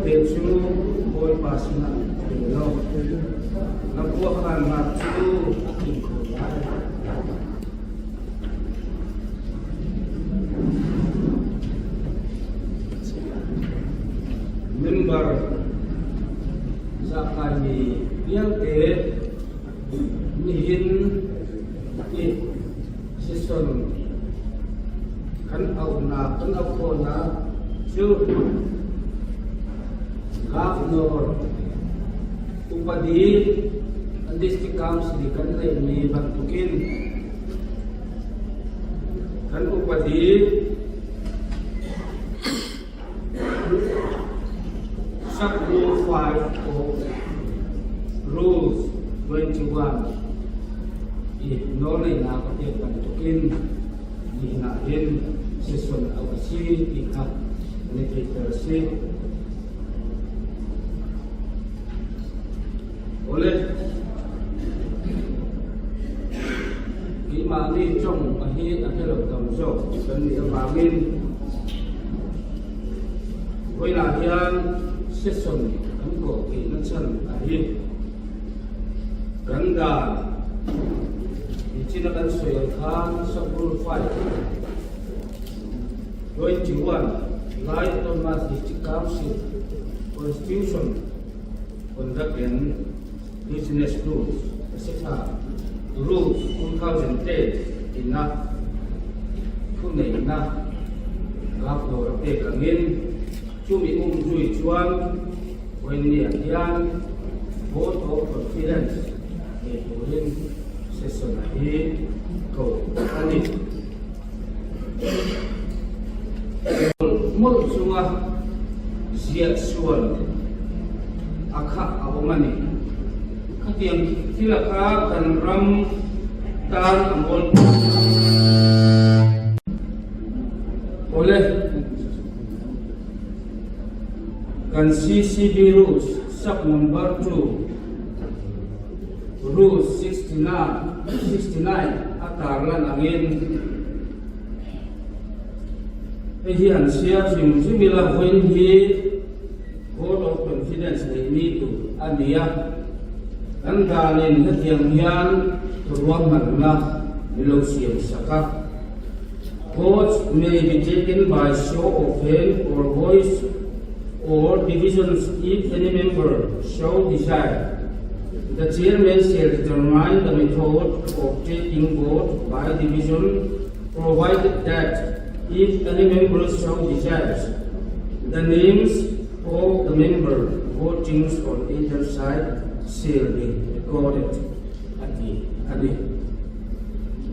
Vialte cu Bawipa sinah pe law na khuakhannak cu a tling ko lai. Member zahkaimi vialte nihin i session kan auhnak kan auh khawhnak cu Governor upadi an district council i kan neihmi bantukin kan upadi Sub Rule 5 of Rules 21 i nawlngeihnak a pek bantukin nihin ah hin session auh a si ti kha kan i theihter a si. Awle, keimah nih cong a hi a helo tam zawk ti kan nih avangin voilah hian session kan kawh theihna chan a hi kan dan nichin a kan sawi ang khan Sub-Rule 5 21 Lai Autonomous District Council Constitution Conduct and Business Rules etc. Rules 2010 ina thuneihna Governor a pek angin chumi um zui chuan vawinia hian vote of confidence nei turin session hi ko a ni. Mawlh chunga ziah sual a khah a awm a ni. Khatiang thil a kha kan ram tan a mawl Awle, kan CCB rules sub number 2 Rule 69 a tarlan angin hei hi han chhiar hrim hrim ila vawiin hi vote of confidence neih ni tur a ni a, kan danin hetiang hian ruahmanna min lo siam sak a. Votes may be taken by show of hand or voice or divisions if any member so desire. The chairman shall determine the method of taking vote by division provided that if any member so desires, the names of the member voting on either side shall be recorded. A ti a ni.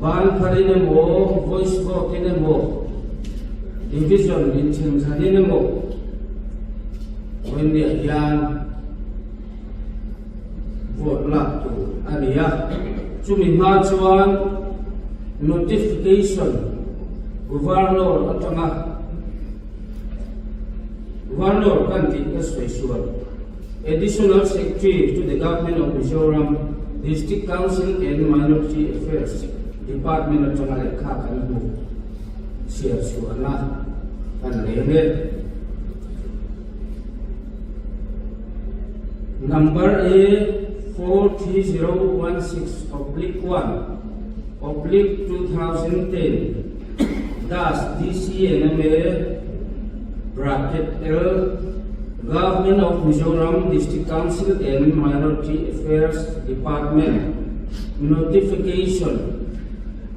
Ban pharin emaw, voice vote in emaw, division inthenhranin emaw, vawiinniah hian vote lak tur a ni a. Chumi hma chuan notification Governor atanga Governor kan tih ka sawi sual. Additional Secretary to the Government of Mizoram, District Council and Minority Affairs Department atanga lehkha kan hmu chhiar chhuahna kan nei ang e. Number A 43016 oblique 1 oblique 2010 dash DCNMA bracket L Government of Mizoram District Council and Minority Affairs Department Notification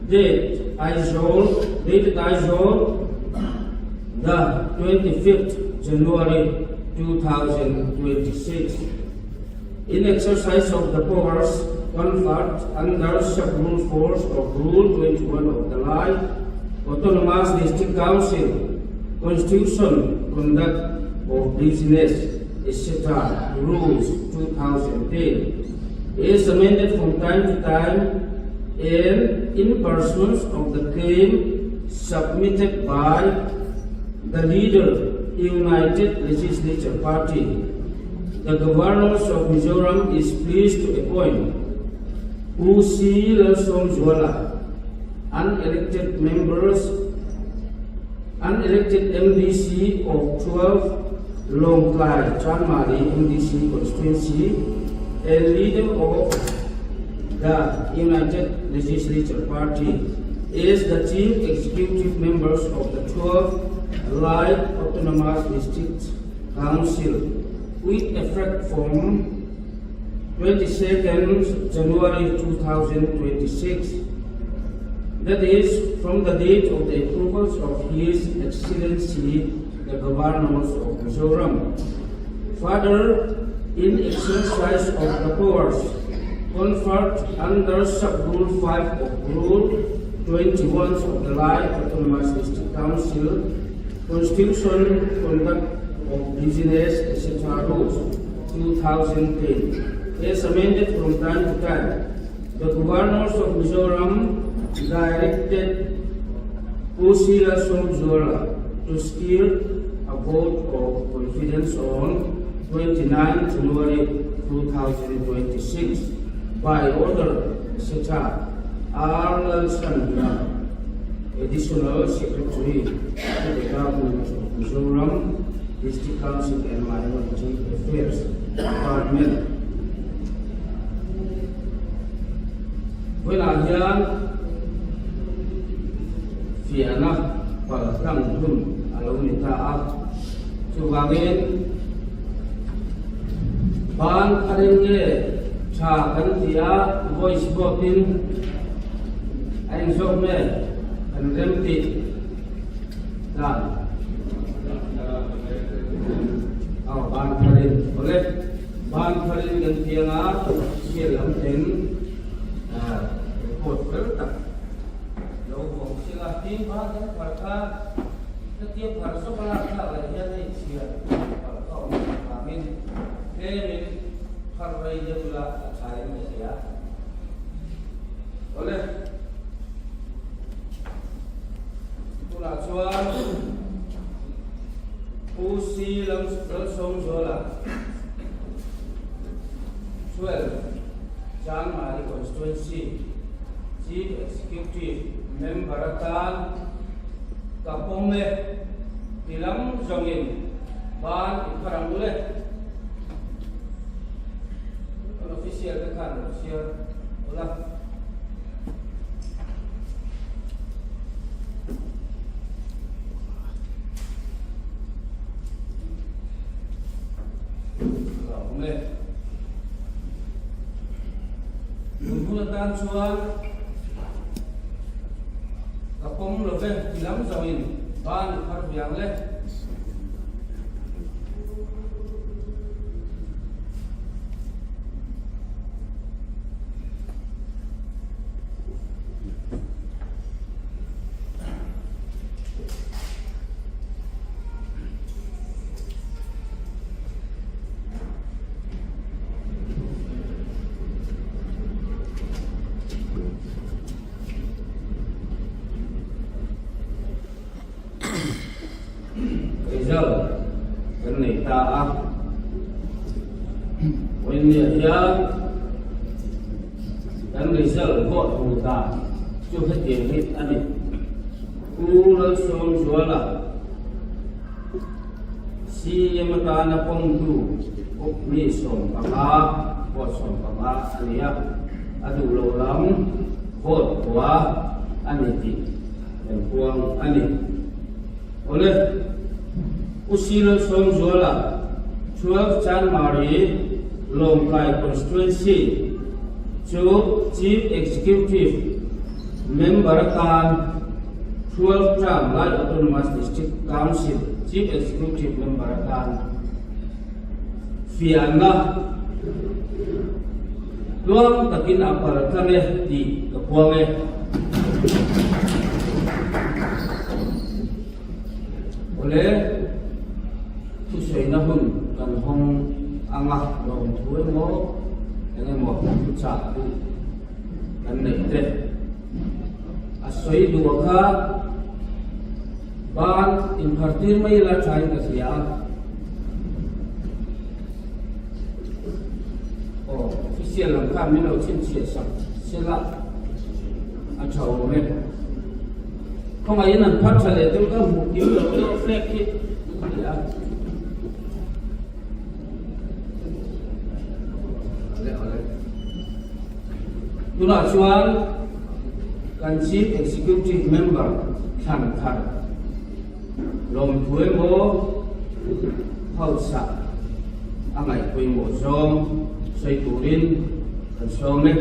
Date Aizawl Dated Aizawl the 25th January 2026 In exercise of the powers conferred under Sub-Rule 4 of Rule 21 of the Lai Autonomous District Council Constitution Conduct of Business etc. Rules 2010 is amended from time to time and in pursuance of the claim submitted by the leader United Legislature Party The Governors of Mizoram is pleased to appoint Pu C. Lalsawmzuala, unelected members, unelected MDC of 12 Lawngtlai Chanmari MDC Constituency and leader of the United Legislature Party is the Chief Executive Members of the 12 Lai Autonomous District Council with effect from 22nd January 2026, that is, from the date of the approvals of His Excellency the Governors of Mizoram. Further, in exercise of the powers conferred under Sub-Rule 5 of Rule 21 of the Lai Autonomous District Council, Constitution, Conduct of Business, etc. Rules, 2010, as amended from time to time, the Governors of Mizoram directed Pu Sila Sawmzuala to secure a vote of confidence on 29 January 2026 by order, etc. R. Lalchhanhima, Additional Secretary to the Government of Mizoram, District Council and Minority Affairs Department. Vawiinah hian fiahna paltlang hun a lo ni ta a, chuvangin ban a ring nge tha kan ti a, voice vote-in a inzawk nge kan rem tih dan aw ban pharin awle ban pharin kan ti anga chhiat lam thleng report fel tak lo vawng sila tin ban kan phar kha hetia phar zawk a lak thlak leh hian hei chhiat phar kha awm avangin tlemin phar rei deuh ila a tha in ka hria awle. Tunah chuan Pu C. Lalsawmzuala, 12, Chanmari Constituency Chief Executive Member atan ka pawm e, ti lam zawngin ban i phar ang u le. Kan official te khan lo chhiar ula. Hun atan chuan ka pawm lo ve ti lam zawin ban i phar viang le. Result kan nei ta a. Vawiinniah hian kan result vote hmu dan chu hetiang hi a ni. Pu Lalsawmzuala CM atana pawmtu mi 15 vote 15 a ni a, a duh lo lam vote kua a ni tih kan puang a ni. Awle, Pu Lalsawmzuala, 12 Chanmari, Lawngtlai Constituency chu Chief Executive Member atan 12 term Lai Autonomous District Council Chief Executive Member atan fiahna tluang takin a pal tlang e tih ka puang e. Awle, thusawina hun kan hawng anga lawmthu emaw eng emaw thuchah duh kan neih te a sawi duh a kha ban inphar tir mai ila thain ka hria a. Aw, official lam khan min lo chhinchhiah sak sela a tha awm e. Khawngaihin an phar tha leh deuh ka hmuh kim lo deuh flag khi a ni a. Tunah chuan kan Chief Executive Member thlan thar lawmthu emaw hausa a ngaih pawimawh zawng sawi turin kan sawm e.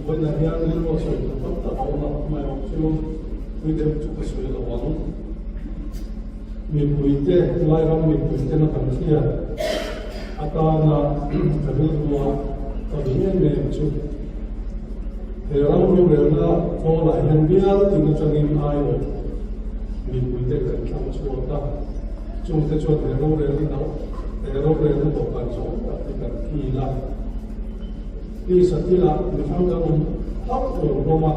Vawiinah hian rilru a sawi tur tam tak a awm a, amaherawh chu pui deuh chu ka sawi lo ang. Mipuite, Lairam mipuitena kan hriat atana ka rilrua ka ri em em chu he ram rorelna kawlah hian bial tin atangin aiawh mipuite kan thlang chhuak a, chungte chuan he rorelna he rorelna dawhkan zawng tak hi kan phil a. Tisa thilah mi hrang kan awm hauh lo hlawm a,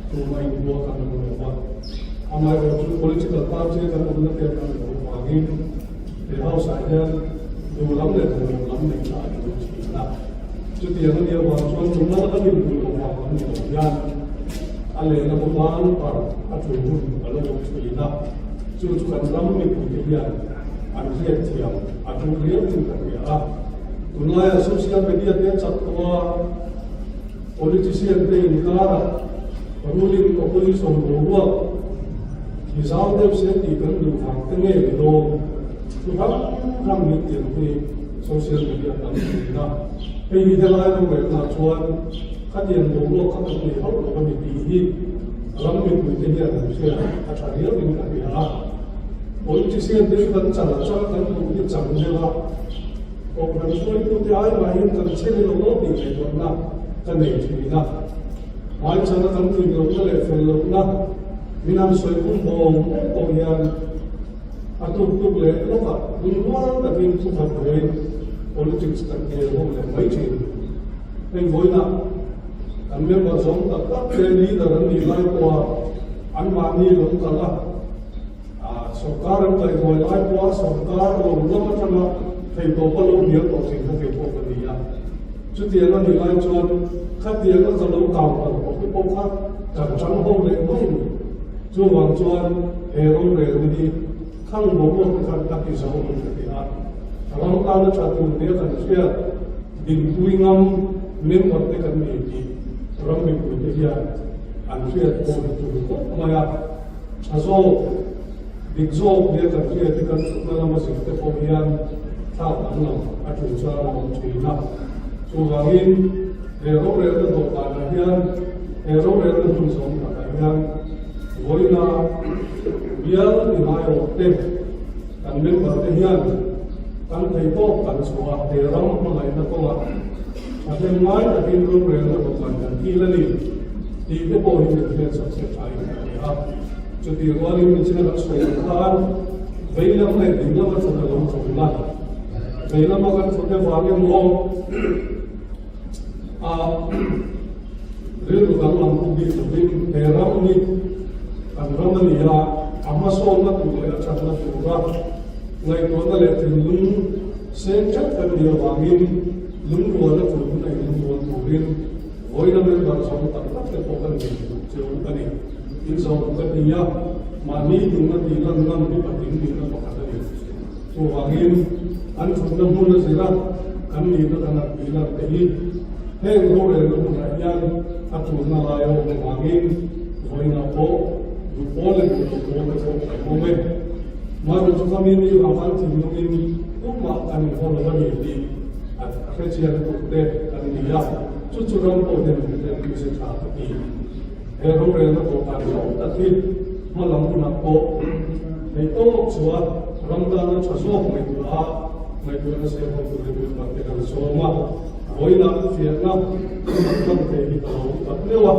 tumah inhua kan awm lo va. Amaherawhchu chu political party a kan awmna te kan lo vangin he house ah hian duh lam leh duh lo lam nei kha a tul thin a. Chutiang a nih avang chuan tumah kan inhmuh loh vang kan ni lo hian a lehna bawk an par a tul hun a lo awm thin a. Chu chu kan ram mipuite hian an hriatthiam a tul riauin ka hria a. Tunlaiah social media te chak tawh a, politician te inkarah ruling opposition boruak hi zau deuh se tih kan duh vang te nge ni dawn? Thu hrang hrang min tiang hi social media tam thin a, hei hi helai rorelnaah chuan khatiang boruak kha kan nei hauh lo a ni tih hi ram mipuite hian an hria a tha riauin ka hria a. Politician te chu kan chan a chang kan duh hi chang deuh a. Kohhran hruaitute ai mahin kan che ni lo lo tih ngaihtuahna ka nei thin a. Hmaichhana kan tlin lohna leh fel lohna min han sawi kum bawm bawm pawh hian a tuk tuk leh lawkah lungrual takin thu khat ruain politics kan khel ho leh mai thin. Hei vawiinah kan member zawng tak tak te leader an nih lai pawha anmahni lo kal a, Sorkar an kaihhruai lai pawha sorkar lo lam atanga theihtawp a lo hnial tawh thin kha kei pawh ka ni a. Chutiang a nih lai chuan khatiang a ka lo kau kal tawh te pawh kha kan chang ho leh mai a ni. Chuvang chuan he rorelna hi khang boruak te khan a ti zo ang ka ti a. Ram tana tha tur nia kan hriat dinpui ngam member te kan ni tih ram mipuite hian an hriat pawh hi tur khawp mai a. Tha zawk, dik zawk nia kan hriat hi kan thutna lama zir te pawh hian thlak an lam a tul chuan a awm thin a. Chuvangin he rorelna dawhkanah hian, he rorelna hmun zawng takah hian vawiina bial inhaiawh te, kan member te hian kan theihtawp kan chhuah a, he ram hmangaihna kawngah thahnem ngai takin rorelna dawhkan kan kil a ni. Tih te pawh hi min hriat chak se tha in ka hria a. Chutih rualin michina kan sawi ang khan vei lam leh ding lama thut a lo tul a. Vei lama kan thut avang emaw a rilru danglam pu bik lovin he ram hi kan ram a ni a, a hmasawnna tur leh a thatna tura ngaihtuahna leh thinlung seng tlat kan nih avangin lungrualna tur hun a inlungrual turin Vawiina member zawng tak tak te pawh kan nei duh cheu a ni. In zawng ka ti a, mahni dungna tih lan ngam hi patling nihna pakhat a ni. Chuvangin, an thutna hmun a zir a, kan nihna kan han tih lan te hi heng rorelna hmunah hian a tulna lai a awm avangin vawiinah pawh duh pawl leh duh lo pawl te pawh kan awm e. Mahni chu khami ni vang khan thinlungin tumah kan inhaw lo a ni tih a hrechiang turte kan ni a. Chu chu ram pawh hian min hriat pui se tha ka ti. He rorelna dawhkan hlauh tak hi hma lam hunah pawh thei tawk chuan ram tana tha zawk ngaihtuah a, ngaihtuahna siam ho turin member te kan sawm a. Vawiinah fiahna kan hman thei hi ka lo tak meuh a,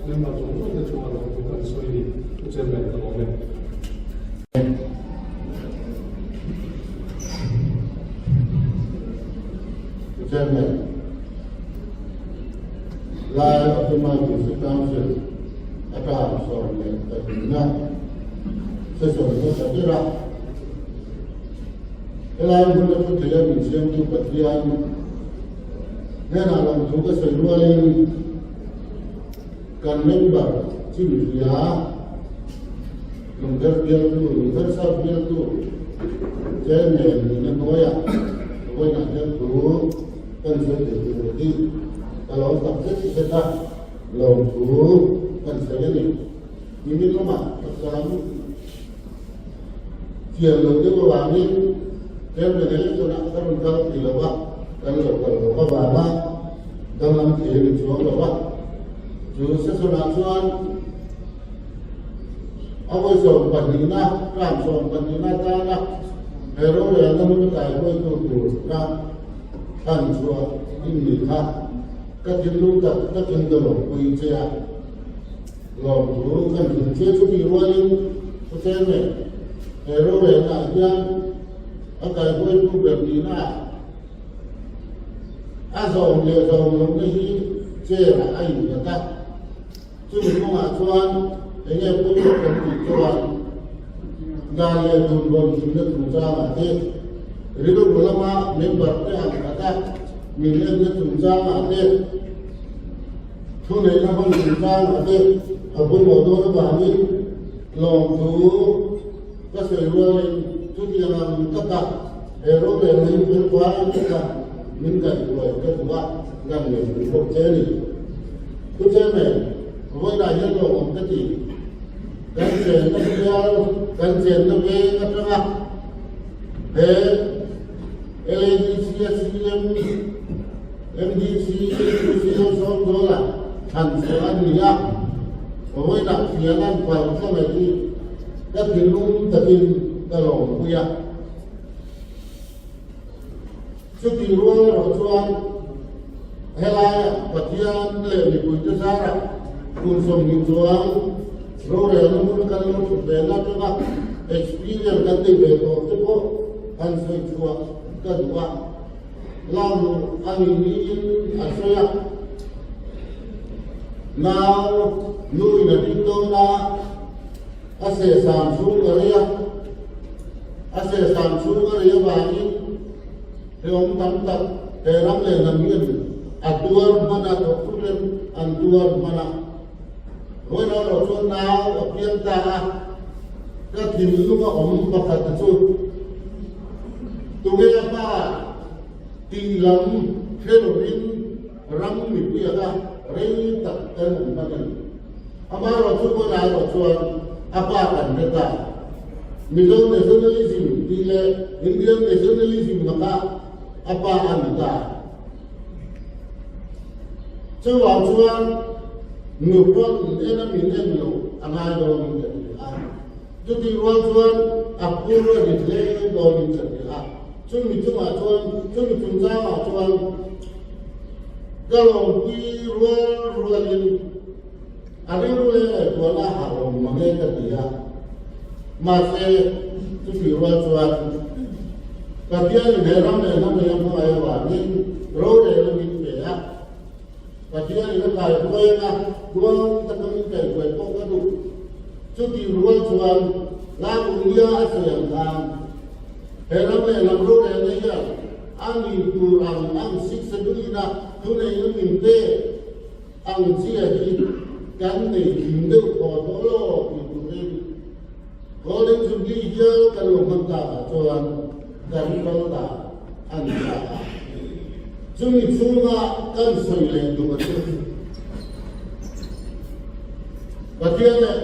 member zawng zawng te chungah lo thu kan sawi ni. Pu Chairman ka lawm e. Pu Chairman. Lai Autonomous District Council a term 12na session hmasa ber a. Helai hmun a thu thei a min siamtu Pathian hnenah lawmthu ka sawi rualin kan member Chimhria, Lungher bialtu, Lungher South bialtu. Chairman nihna hnuaiah vawiinah hian thu kan sawi thei tur hi ka lo tak zet zet a, lawmthu kan sawi a ni. Nimin lamah taksa lam chian lo deuh avangin Chairman election-ah ka rawn kal thei lo va, kan lo kal lo avanga danglam thei a ni chuang lo va. Chu session-ah chuan a vawi sawm pahnihna, term sawm pahnihna atana he rorelna hmun kaihruaitu tur ka thlan chhuah in ni kha ka thinlung tak takin ka lawmpui che a. Lawmthu kan hlim che chu tih rualin Pu Chairman, he rorelnaah hian a kaihruaitu ber nihnaah a zawm leh zawm lohna hi chair-ah a innghat a. Chumi kawngah chuan eng nge pawimawh kan tih chuan dan leh dun rawn hlimna chungchangah te, rilru lama member te ang khata min enna chungchangah te, Thuneihna hman chungchangah te a pawimawh dawn avangin lawmthu ka sawi rualin chutiang ang taka he rorelna hi fel fai taka min kaihhruai ka duh a, kan nei duh bawk che a ni. Pu Chairman, vawiinah hian lawmawm ka ti. Kan chenna bial, kan chenna veng atanga he LADC a CM, MDC, UCL sawmzawla thlan chhuah an ni a, vawiinah thian an pal thla mai hi ka thinlung takin ka lawmpui a. Chutih rual erawh chuan helaiah Pathian leh mipuite zarah kum 20 chuang rorelna hmun kan lo thut ve na atanga experience kan nei ve tawh te pawh han sawi chhuah ka duh a. Lak luh a ni niin a sawi a. Nau nu in a ding dawn a, a sehsam chhung a rei a, a sehsam chhung a rei avangin he awm tam tak he ram leh hnam hian a tuar hman a, thawktu ten an tuar hman a. Vawiin erawh chuan nau a piang ta a, ka thinlung a awm pakhat chu tunge a pa tih lam hre lovin ram mipui anga rei tak kan awm hman a ni. Amaherawhchu vawiin erawh chuan a pa kan hre ta. Mizo nationalism tih leh Indian nationalism lakah a pa a ni ta. Chuvang chuan nupawn en a min en loh a ngai dawnin ka ti a. Chutih rual chuan a phur a rit hle dawnin ka ti a. Chumi chungah chuan, chumi chungchangah chuan ka lawmpui rual rualin a rilru leh ngaihtuahna a harh awm mang e ka ti a. Mahse, chutih rual chuan Pathianin he ram leh hnam leh a hmangaih avangin rorel a min pe a. Pathianin a kaihruai anga tluang taka min kaihruai pawh ka duh. Chutih rual chuan Lak Unia a sawi ang khan he ram leh hnam rorelna hian a nih tur ang ang siksaduina thuneihna min pek ang chia hi kan nei tling deuh thaw tawh lo tih turin Golden Jubilee hial kan lo hman takah chuan kan kal ta a ni ta a. Chumi chhunga kan sawi leh duh a chu Pathian leh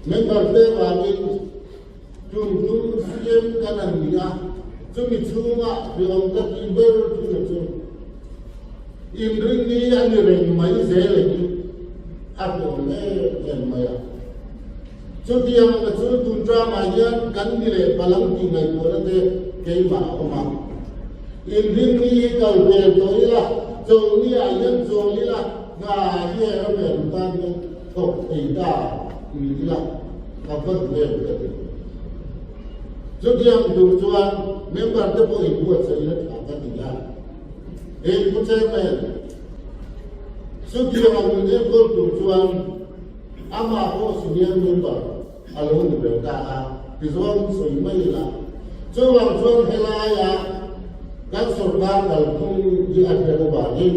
member te vangin tum tum CM kan an ni a, chumi chhunga hriawm ka tih ber thin a chu inring ni a ni reng mai zel hi a hlawm em em mai a. Chutiang a chu tun tangah hian kan ni leh palang tih ngaihtuahna te keimah a awm a. Inring ni hi kal vel tawh ila, chawlhni ah hian chawl ila, hna hi a ram leh ram tan hian thawk thei ta ni ila ka va duh em ka ti. Chutiang tur chuan member te pawh inbuatsaih ila tha ka ti a. Eng Pu Chairman, chutiang ang enkawl tur chuan Amah pawh senior member a lo ni ber ta a, tichuan sawi mai ila. Chuvang chuan helaia kan sorkar kalphung hi a hriat avangin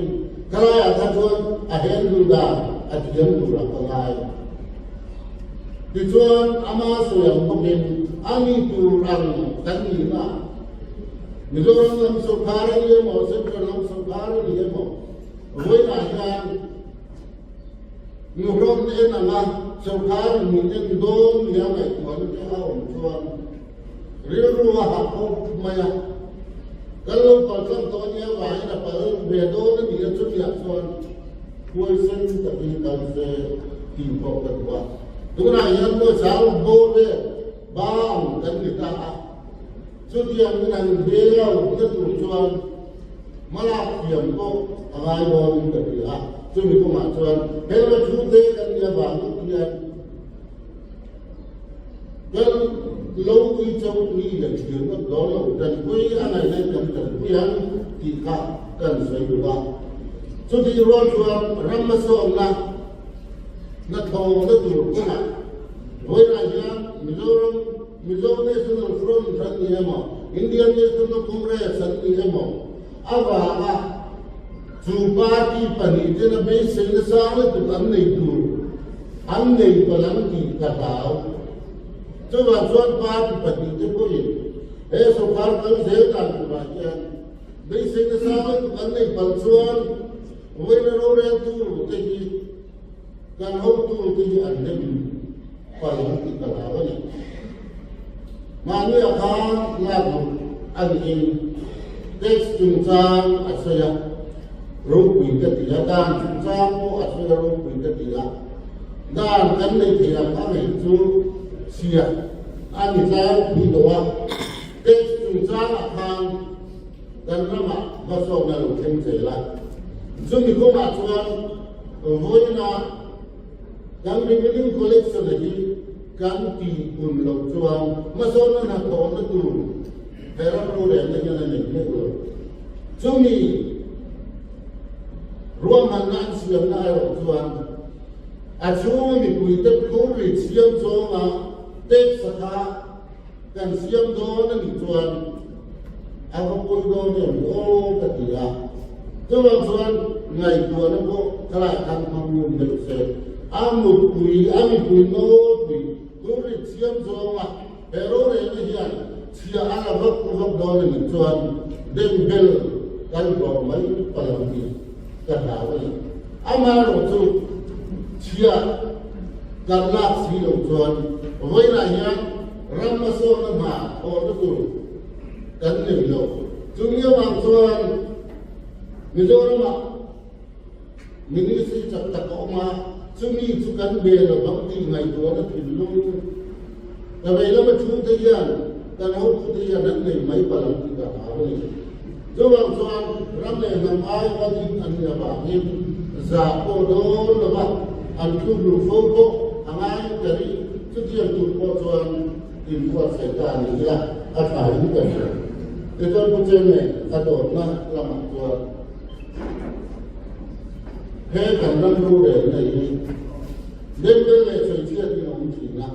khalaiah kha chuan a handle dan a thiam turah ka ngai. Tichuan, ama sawi ang bawkin a ni tur ang kan nihna Mizoram lam sawrkar a ni emaw, Central lam sawrkar a ni emaw, vawiinah hian nuhrawn en anga sawrkar min en dawn nia ngaihtuahna te a awm chuan rilru a hah khawp mai a. Kan lo pal tlang tawh a nia vangin a pal ve dawn a ni a, chutiah chuan huaisen takin kal se tih pawh ka duh a. Tunah hian pawisa bawr vel ba ang kan ni ta a. Chutiang in an hmel na tur chuan hmalak thiam pawh a ngai dawnin ka ti a, chumi kawngah chuan helma thu te kan nih avang ngawt hian kan lo ui cho ni leh thlir ngawt dawn lo, tanpui a ngaihna in kan tanpui ang tih kha kan sawi duh a. Chutih rual chuan ram hmasawnna hnathawhna tur kawngah vawiinah hian Mizoram Mizo National Front an ni emaw, Indian National Congress an ni emaw, avanga chu party pahnihten a beisei nasa lutuk an nei tur an nei palh ang tih ka hlau. Chuvang chuan party pahnihte pawhin he sawrkar kal zel dan turah hian beisei nasa lutuk an nei palh chuan vawiina roreltu te hi kan hotute hi an hnem Pal an tih ka hlau a ni. Mahnia khan lak duh a niin tax chungchang a sawi a, ropui ka ti a, dan chungchang pawh a sawi a, ropui ka ti a. Dan kan nei thei ang ang hi chu chhia a ni tlangpui lo a, tax chungchangah khan kan ramah hmasawnna lo thleng zel a. Chumi kawngah chuan vawiina Kan revenue collection a hi kan tih pun loh chuan hmasawnna hnathawhna tur he ram rorelna hian a nei meuh lo. Chumi ruahmanna an siamna erawh chuan a chhunga mipuite phurrit siam zawnga tax a kha kan siam dawn a nih chuan a va pawi dawn em aw ka ti a, chuvang chuan ngaihtuahna pawh thalai khan hmang ngun deuh se, a mutpui a mipui nawlpui turit siam zawnga he rorelna hian chhia a la vak vak dawn a nih chuan dem bel kan hlawh mai palh ang tih ka hlau a ni. Amaherawhchu chhia kan lak si loh chuan vawiinah hian ram hmasawnna hna thawhna tur kan nei lo. Chumi avang chuan Mizoramah Ministry chak tak a awm a, chumi chu kan ve lo vang tih ngaihtuahna thinlung ka vei lama chhungte hian kan hotute hian an nei mai palh ang tih ka hlau a ni. Chuvang chuan ram leh hnam aiawa ding an nih avangin zah pawh dawn lova an thluk luh fo pawh a ngai ta rih. Chutiang tur pawh chuan inbuatsaih ta a ni ila a tha in ka hria. Tichuan Pu Chenge a dawtna lamah chuan he kan ram rorelna hi Dembel leh Sawichhiat in a awm thin a.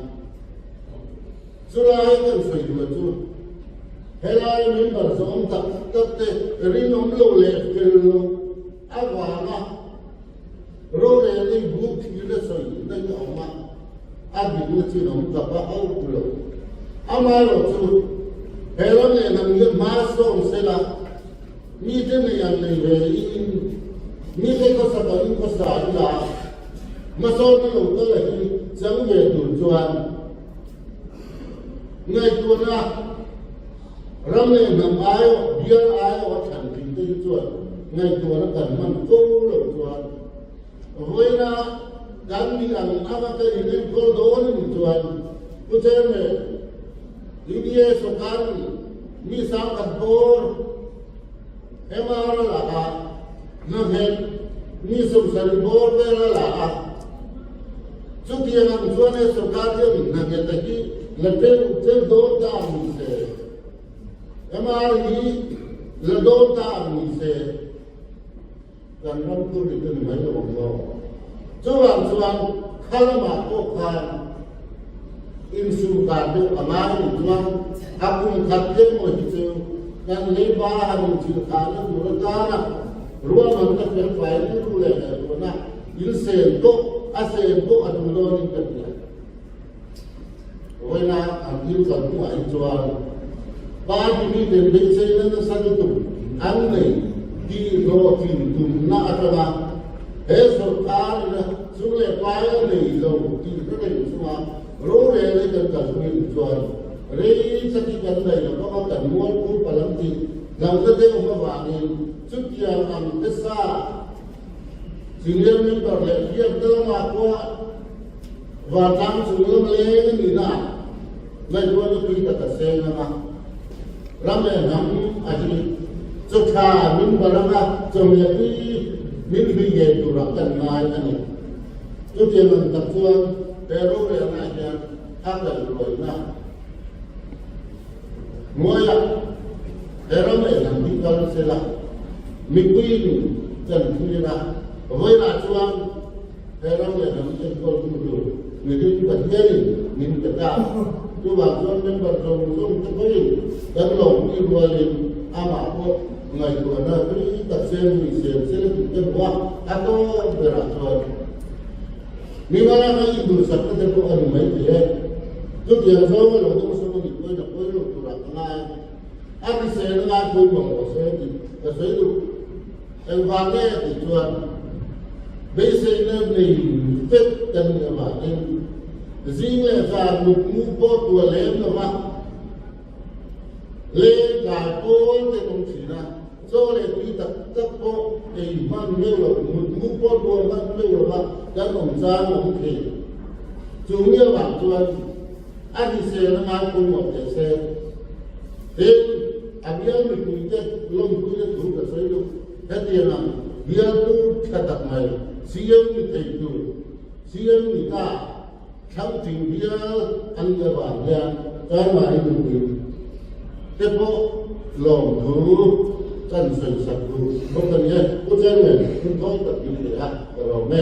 Chulai kan sawi duh chu helai member zawm tak tak te rinawm lo leh fel lo avanga rorel in buk thil a sawi daih a awm a, a dikna chin awm tak a ho lo. Amaherawhchu he ram leh hnam hian hma sawm sela mite nei ang nei ve in mite khawsak angin khawsa ila hmasawnna lo kal a hi chang ve tur chuan Ngaihtuahna, Ram leh hnam aiawh, bial aiawh a thlan thin te hi chuan ngaihtuahna kan hman fo loh chuan vawiina kan nih ang anga ka inenkawl dawn a nih chuan Pu Chairman, UDA sawrkarin mi sangkhat bawr MR a la a, hnathek mi 70 bawr vel a la a. Chutiang ang chuan he sawrkar hian hnathek a hi la tel tel dawn ta ang ni se, MR hi la dawn ta ang ni se, kan ram tur hi chu ni mai lo ang maw? Chuvang chuan kha lamah pawh khan insumkar deuh a ngai nih chuan a kum khat emaw hi chu kan leiba han inchilhkhahna tur atana ruahmanna felfai rilru leh ngaihtuahna in sen pawh a sen pawh a tum dawnin ka hria. Vawiina an thil kalhmuhah hi chuan party miten beiseina nasa lutuk an nei tih hlawhtlin tumna atanga he sawrkar ina sum leh pai a nei lo tih hre reng chunga rorel hi kan kalpui duh chuan rei taki kan nei lo bawk a, kan mualpur palam tih hlauhna te awm avangin chutiang ang te sa Senior member leh hriatna lamah pawh vantlang chung lam leng a nihna ah ngaihtuahna tui tak a seng ang a. Ram leh hnam a hi chaw tha min bar ang a, chawhmeh tui min hlui ngei turah kan ngai a ni. Chutiang ang tak chuan he rorelna hian a kaihhruaina Hnuaiah he ram leh hnam hi kal sela, mipuiin kan thlir a, vawilah chuan he ram leh hnam enkawltu tur mihring Pathianin min pe ta. Chuvang chuan member zawng zawng te pawhin kan lawmpui rualin amah pawh ngaihtuahna tui tak sen ni siam sela tih te hmu a, a tawp berah chuan Mimal a induhsakna te pawh a ni mai thei e. Chutiang zawng a lo dawng sawm a nih pawhin a pawi lo turah ka ngai a. A hrisel a ngai pawimawh lo se tih ka sawi duh. Engvang nge tih chuan beiseina nei vek kan nih avangin zing leh zan mutmu pawh tua lem lova leng tlai pawl te awm thin a. Chaw leh tui tak tak pawh ei hman meuh lo, mutmu pawh tuar hman meuh lova kan awm chang a awm thei. Chu mi avang chuan a hrisel a ngai pawimawh teh se. Tin, a bial mipuite lawmpuina thu ka sawi duh. Hetiang ang bialtu tha tak mai CM ni thei tur, CM ni ta Thlangting bial an nih avang hian Karmari nupui te pawh lawmthu kan sawisak duh bawk a ni e. Pu Chairman, hun thawi tak min pe a, ka lawm e.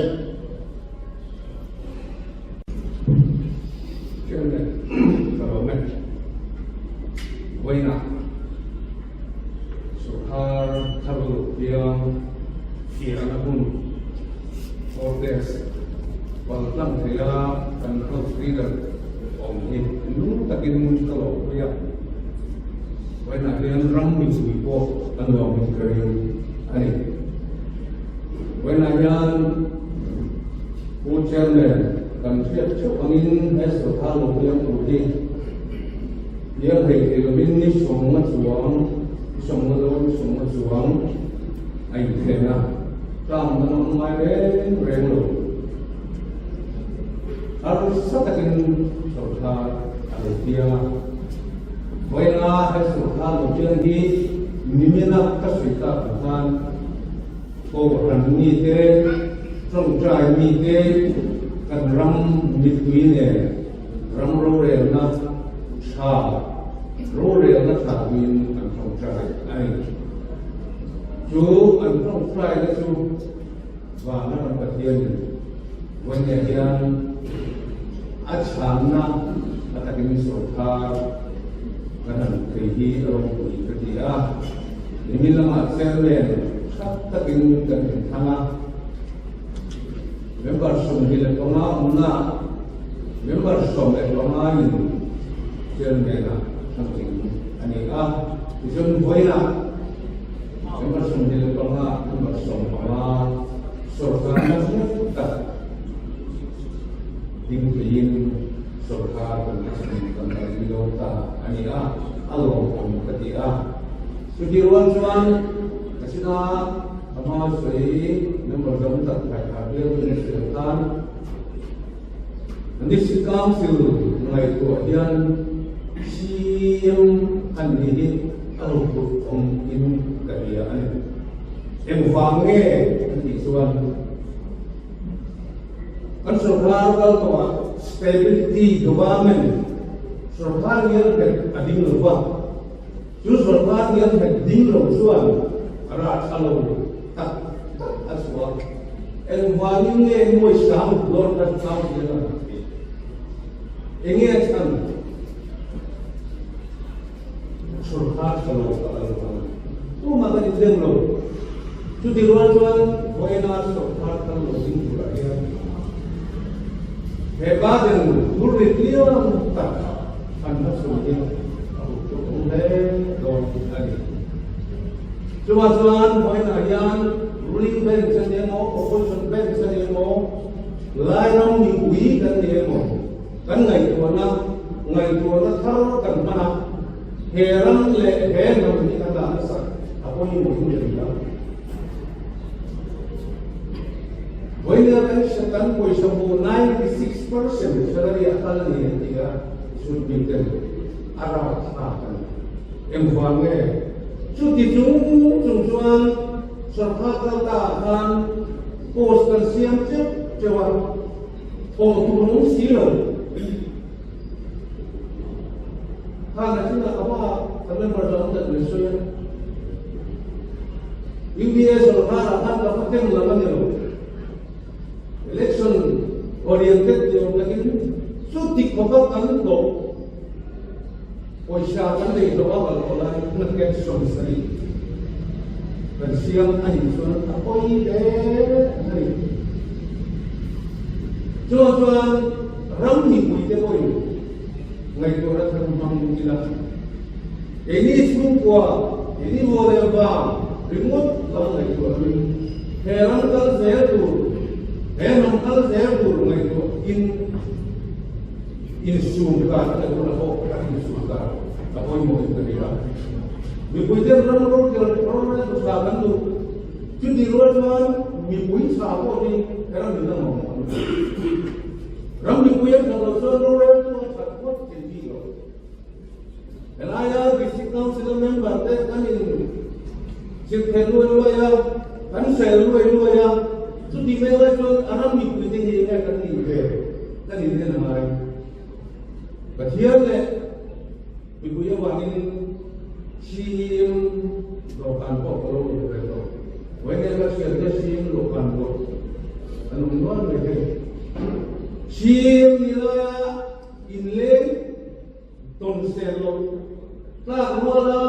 Chairman, ka lawm e. Vawiinah sorkar thar lo piang fiahna hun Protest paltlang theia kan House Leader awm hi nung takin ka lawmpui a, vawiinah hian ram mipui pawh an lawmin ka ring a ni. Vawiinah hian Pu Chairman kan hriat theuh angin he sorkar lo piang tur hi bial hlei thei lovin ni 50 chuang, ni 50 dawn, ni 50 chuang a inthen a. Tlang dang a ngai reng reng lo. Harsa takin sawrkhar a lo piang a. Vawiinga he sawrkhar lo piang hi nimina ka sawi tak ang khan Kohhran mite, tawngtai mite, kan ram mipui nen ram rorelna tha, rorelna tha tuin kan tawngtai a ni. Chu an tawngtaina chu vana kan Pathianin vawinia hian a chhanna a takin sawrkar kan han thei hi a ropui ka ti a. Nimin lamah chairman hrap takin kan inthlang a, member 25 awmna member 15 in chairman-ah thlang a ni a. Tichuan vawiinah Member 25, member 15 sorkarna hmuh tak dingpuiin sorkar kan thlen kan kalpui dawn ta a ni a, a lawmawm ka ti a. Chutih rual chuan ka china ka hma sawi member zawng tak thaithar viau in a hrilh khan District Council ngaihtuah hian CM an ni hi a ruhput awm in ka hria a ni. Engvang nge an tih chuan kan sorkar kal tawhah stability government sorkar ngial nghet a ding lo va, chu sorkar ngial nghet ding lo chuan a rah tha lo tak tak a chhuak. Engvangin nge nuai sang dawr kha chau hian a han tih? Enge a chhan? Sorkar tha lo ka kal vang. Tumah kan inzem lo. Chuti rual chuan vawiina sorkar kal lo ding turah hian he garden hur rit liam tak. An hmachhawn hi a huphurhawm hle dawn a ni. Chuvang chuan vawiinah hian ruling bench a ni emaw, opposition bench a ni emaw, Lairam mipui kan ni emaw, kan ngaihtuahna ngaihtuahna thar kan hman a, he ram leh he hnam hi kan dah hmasak a pawimawh in ka ring a. Vawiina kan kan pawisa hmuh 96% salary a kal a ni an ti a, should be ten a rau thlak a ni. Engvang nge? Chuti chung chung chuan sorkar kal ta ah khan post kan siam teuh teuh a, thawh tur an awm si lo. Khan a chungah ka hma ka member zawng tak min sawi a. UPA sorkar ah khan ka hma ken lam a ni lo. Election oriented ni awm takin chuti khawpa kan hlawh pawisa kan nei hlawh a kal tawh lai hnaket 70 kan siam a nih chuan a pawi hle a ni. Chuvang chuan ram mipuite pawhin ngaihtuahna thar hmang ila keini chhungkua, keini maw leh vang ringawt lam ngaihtuah lovin he ram kal zel tur, he hnam kal zel tur ngaihtuah in insum kar a tuna pawh kan insum kar a pawimawh in ka ria. Mipuiten ram rorel rorel tu tha kan duh. Chutih rual chuan mipui tha pawh hi he ram in a mamawh an ni. Ram mipui an that loh chuan roreltu a that ngawt thei bik lo. Helaia District Council a member te kan in chirhtheh luai luai a, kan sel luai luai a, chutih mai lai chuan a ram mipui te hi enge kan nih ve kan in en a ngai. Pathian leh mipui avangin CEM dawhkan pawh ka lo luh ve tawh. Vawiin ka thiante CEM dawhkan pawh an awm nual mai thei. CEM ni laia inleng tawn sel loh tlak ruala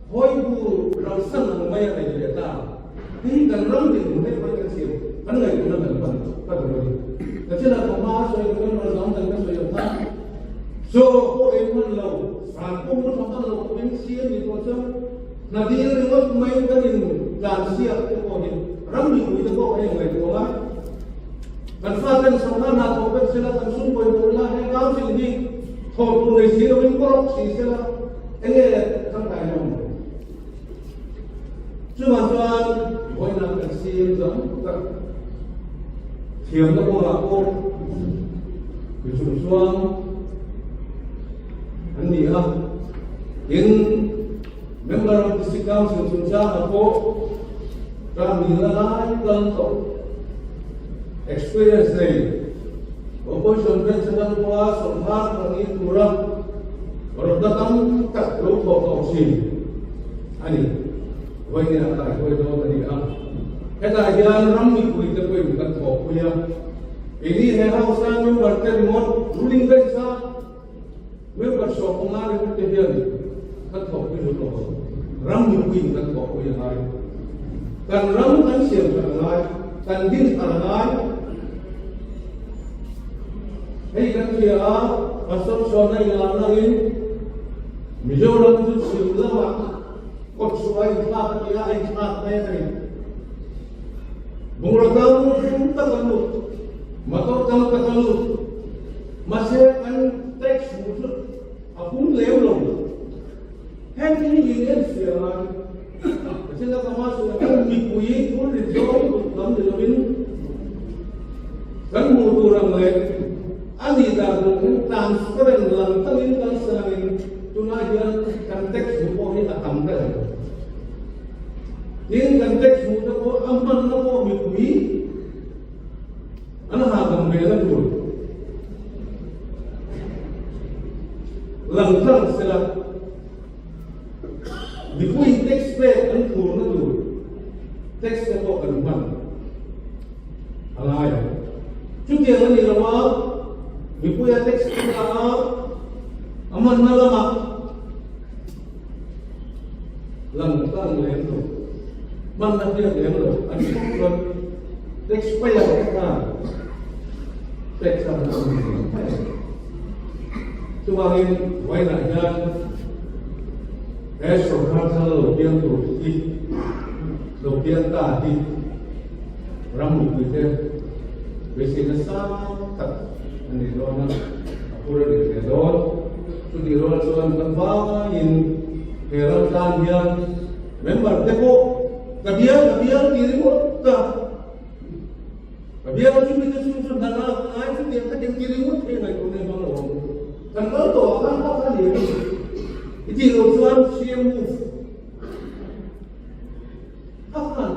hawibu rausan ang mai a nei leh ta. Hei hi kan ram dinhmun hei pawhin kan siam kan ngaihtuahna kan pan ka duh a ni. Ka thil a thawhma a sawi duh emaw zawng dang ka sawi ang kha chaw pawh ei hman lo, zan pawh mu tha hman lo khawpin siam ni tawh chuan hna dil ringawt mai kan in tlan siak te pawh hi ram mipui te pawh kan inngaihtuah a. Kan faten sawrkar hna thawk vek sela, kan sum pawhin tur ila, he council hi thawh tur nei si lovin kawrawk si sela, enge tangkai na awm? Chuvang chuan vawiinah kan siam zam tak thiamna kawngah pawh mi chung chuan an ni a, tin member of district council chungchangah pawh ram nihna lai kal tawh experience nei opposition bench atang pawha sawrkar pahnih tura rawtna tam tak lo thawh tawh thin a ni. Vawiin a kaihruai dawn a ni a, hetah hian ram mipuite pawhin kan thawhpui a, keini he house a member te ringawt ruling bench a member 15 ringawt te hian kan thawhpui lo tawh ang. Ram mipuiin kan thawhpui a ngai. Kan ram kan siam that a ngai, kan din that a ngai. Hei kan hria a, Pastor Chhuana inlarna angin Mizoram chu chhim lamah kawt chhuah a inthlak a ti a, a inthlak mek a ni. Bungraw tam tak a lut, motor tam tak a lut, mahse kan tax hmuh chu a pung lem lo. Heng hi in en fiah ngai. Pathian laka hma chu kan mipui thul rit zawng duh lam ni lovin kan hmuh tur ang leh a nih dan tur hian transparent lang takin kan sangin tunah hian kan tax hmuh pawh hi a tam ta lo. Tin, kan tax hmuh te pawh a hmanna pawh mipui an hahdam ve na tur lang tlang sela. Mipui tax pek an phurna tur tax te pawh kan hman a ngai ang. Chutiang a ni lo a, mipuia tax kan la a, a hmanna lamah lang tlang lem lo, hmanna hriat lem lo an chhawk chuan tax payer te khan tax a han awm thei mai ang. Chuvangin vawiinah hian he sawrkar thar lo piang tur hi, lo piang ta hi ram mipuite beiseina sang tak a ni dawn a, a phur a ni hle dawn. Chutih rual chuan kan vaiin he ram tan hian member te pawh ka bial ka bial tih ringawt a, Ka biak chu mite chu chu hna lak ngai chu tiang kha tiang ti ringawt thei ngaihtuah nei hmang lo ang. Kan kal tawh ah khan kha kha ni a ni. I tih loh chuan CM move kha khan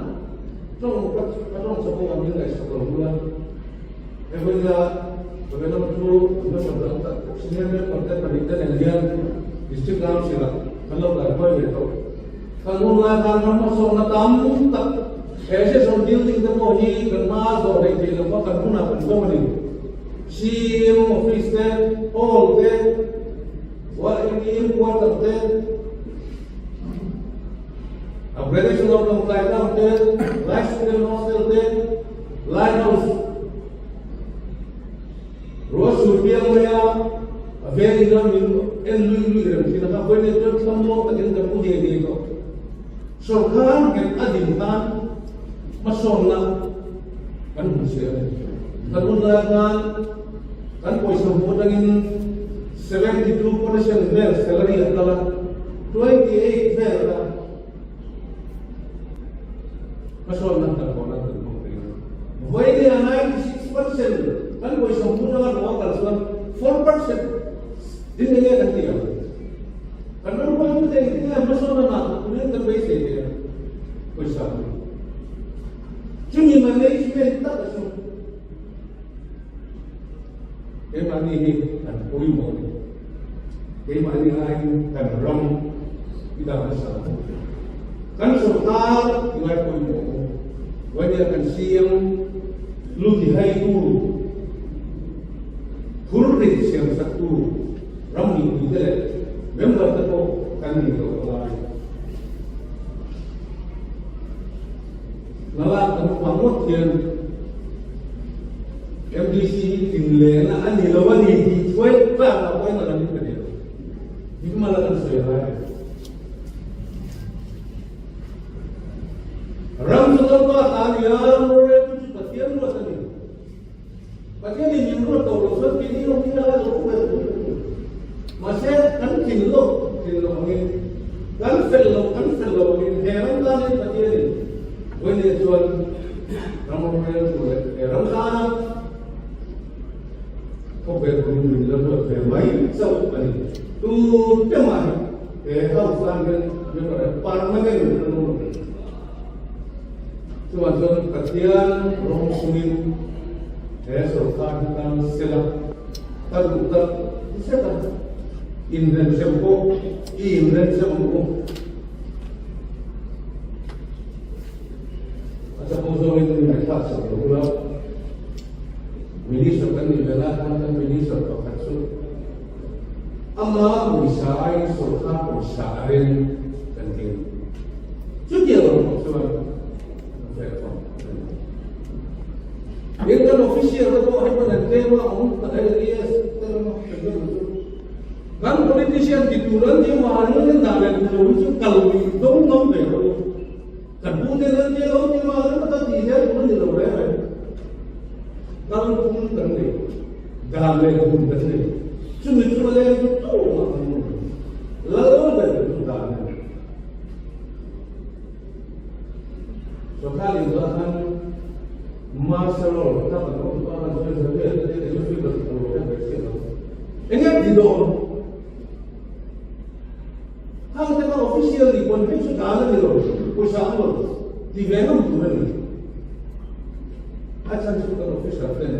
tawng ka ka tawng chak awm min ngaihsak lo bula. He vawiina ka ve lam chu member dang tak senior member te pahnih te nen hian district council ah kan lo kaihruai ve tawh. Kan hun lai khan ram hmasawnna tam tak He session building te pawh hi kan hma zawh hleih theih lova kan hunah kan zawm a ni. CM office te, hall te, YMA quarter te, upgradation of Lawngtlai town te, Life Student Hostel te, Lighthouse, Ruah sur piang maia a veng ina min en lui lui reng thin a kha vawiin chuan thlamuang takin kan pu ngei ngei tawh. Sawrkar nghet a din khan hmasawnna kan hmu zel a ni. Kan hun lai khan kan pawisa hmuh atangin 72% vel salary a kal a, 28 vel kha hmasawnna hnathawhna kan hmang thei a. Vawiin 96% kan pawisa hmuh atanga hlawh a kal chuan 4% din enge kan ti ang? Kan ram hruaitute engtin nge hmasawn a ngah turin kan beisei ve a, pawisa hi. Chumi management tak a chu keimahni hi kan pawimawh a ni. Keimahni aiin kan ram i dah hmasa ang. Kan sawrkar i ngai pawimawh ang. Vawnia kan CM lu tihaitu, phurrit siamsaktu, Ram mipuite leh member te pawh kan nih loh a ngai. Nalak kan hmang ngawt hian MDC hi tinlehna a ni lo a ni tih thuai tlak ah pawhin a lam in ka ni lo. Hikmal a kan sawi a ngai lo. Ram chu Lalpa ta a ni a, roreltu chu Pathian ruat a ni. Pathian in min ruat tawh loh chuan keini rawng hi a lo pu ve tur a ni. Mahse, kan tlin loh tlin loh angin, kan fel loh kan fel loh angin he ram tanin Pathian in vawiin chuan ram rorel tur leh he ram tana khawvel turin min la ruat ve mai chauh a ni. Tu te mah hi he house tan hian member permanent an awm lo. Chuvang chuan Pathian rawng chungin he sawrkar hi tan sela ka duh tak zet a, inrenchem pawh i inrenchem ang u. A chapo zawngin ngaihthlak sak lo ula, Minister kan nih ve lai khan kan Minister pakhat chu ama pawisa aiin sawrkar pawisa a reng kan ti. Chutiang lo pawh chuan an fel fam a ni. Tin, kan official te pawh hei pawn an tlem a, awm tak LDS te lama kan deuh chu. Kan politician ti tur an tih vang hian an dah leh duh lo hi chu kal lui dawng dawng ve rawh u. Kan pu te an tia lo ti vang ringawt a tih zel tur a ni lo reng reng. Kal phung kan nei, dan leh hun kan nei. Chumi chu a leng chu tumah kan awm lo. Lal ber chu dan a ni. Sawrkar in chuan khan martial law tak an awm tawh a, kan sawi zel vel te te chu figure ka lo hriat ve chiah lo. Enge ti dawn? Hang te kha official ni pawn hei chu dan a ni lo, pawisa ang lo ti ve ngam tur a ni. A chhan chu kan officer ten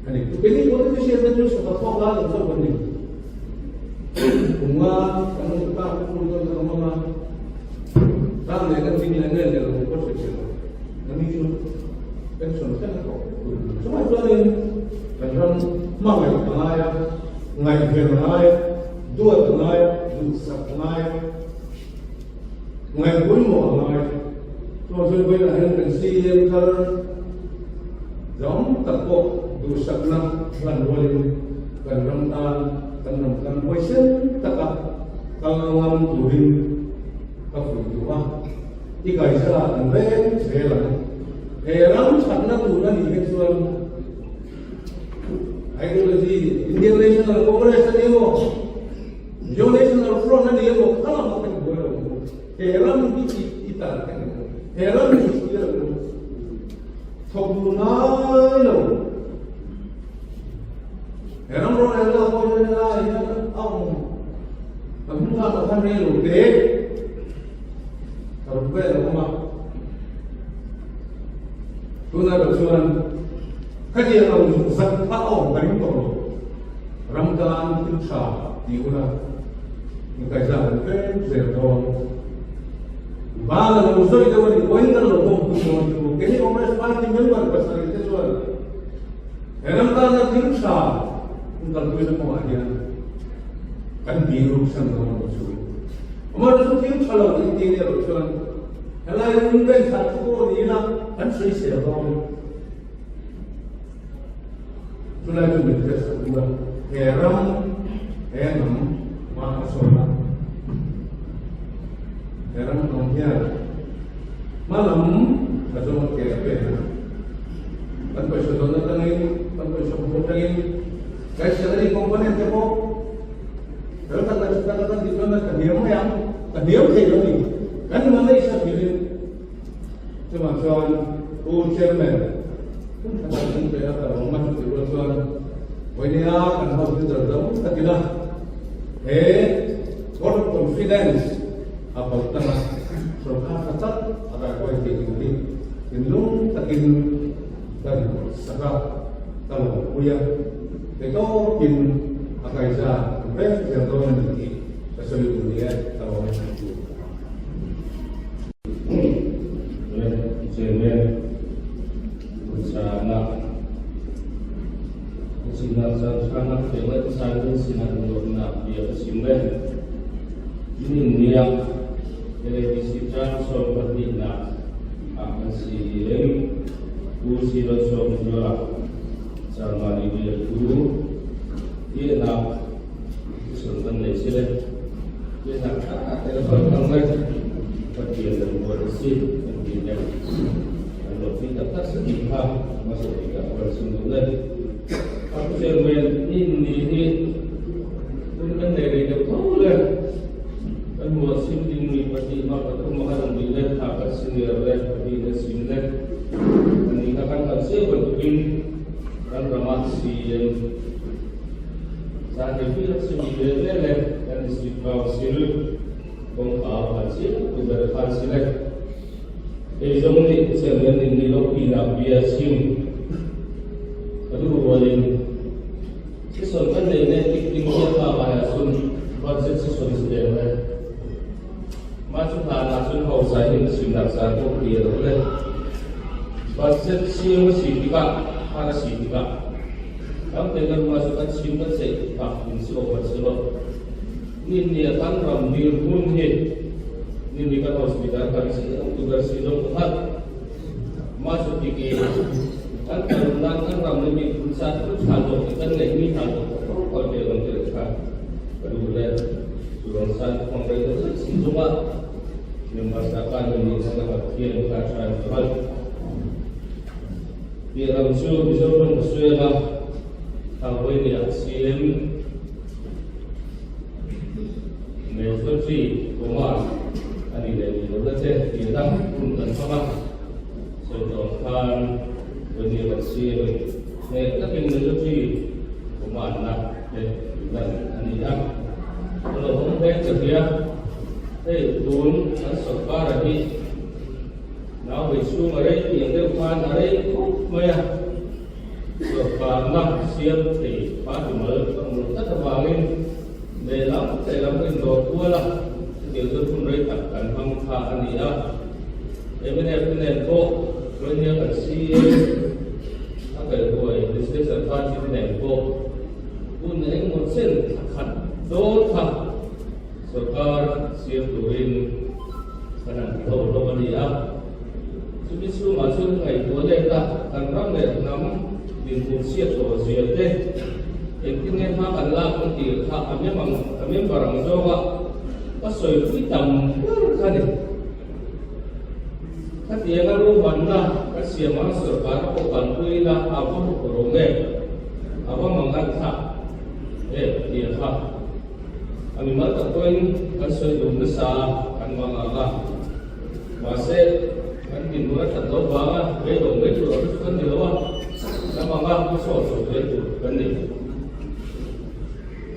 a ni. Keini politician te chu sawta thawk lai lo chauh kan ni. Kum nga kan ta phur dawn kan awm anga ram leh kan ding leh nge leh lo pawh hre thei lo. Nani chu pension thleng a thawk tur. Chumai chuanin kan ram hmangaih a ngai a, ngaihven a ngai a, duat a ngai a, duhsak a ngai a, ngaihpawimawh a ngai a. Chuan chuan vawiinah hian kan CM thar zawng tak pawh duhsakna hlan rualin. Kan ram tan, kan ram tan huaisen taka kal ngam turin ka fuih duh a, i kaisa an reng zel ang. He ram thatna tur a nih hi chuan ideology Indian National Congress a ni emaw, Mizo National Front a ni emaw kha lamah kan buai lo ang. He ram hi i tan kan ni ang. He ram hi i thlir ang. Thawk duh ngai lo. He ram rorelna pawh hian helaiah hian a awm a hmun lak ah khan rei lo te ka rawn vel a awm a. Tunah erawh chuan khatiang ang zat kha a awm ka ring tawh lo. Ram tan thil tha ti ula inkaihzah kan tlem zel dawn. Bang a lo sawi deuh a ni pawhin kan lo tawngpui dawn chu. Keini Congress Party member pasarih te chuan he ram tana thil tha in kalpuina kawngah hian kan ding ruk san dawn lo chu. Amaherawhchu chu thil tha lo in tih erawh chuan helai lung bench ah chu pawh ni ila kan sawisel dawn. Chulai chu min hriat sak ula, he ram, he hnam hma a sawn a, he ram hnam hian hma lam a zawng a ke a pen a, kan pawisa dawn atangin, kan pawisa hmuh atangin, kan salary component te pawh fel tak leh tha tak a kan tih chuan ka hniam mai ang, ka hniam thei lo a ni, kan Malaysia thilin. Chuvang chuan Pu Chairman, hun tha tak min pe a, ka lawm a, chutih rual chuan vawinia kan house leader dang takin a he vote of confidence a palh tang a, sorkar tha tak a kaihruai thei tur hi thinlung takin ka rinsak a, ka lawmpui a, keitawkin a kaiza reng zel dawn a ni tih ka sawi duh ni e, ka lawm e. Engtin nge hma kan lak ang tih kha a memang a member ang zawnga ka sawipui tam ber kha ni. Khatianga ruahmanna ka siam ang sorkar pawh kan puina a va hmu rawh nge a va mangan thlak em tih kha a mimal tak pawhin kan sawi dun nasa a, kan mangang a. Mahse, kan dinhmun a that loh vanga beidawng mai tur ang chu kan ni lo a, ram anga hmasawn chho zel tur kan ni.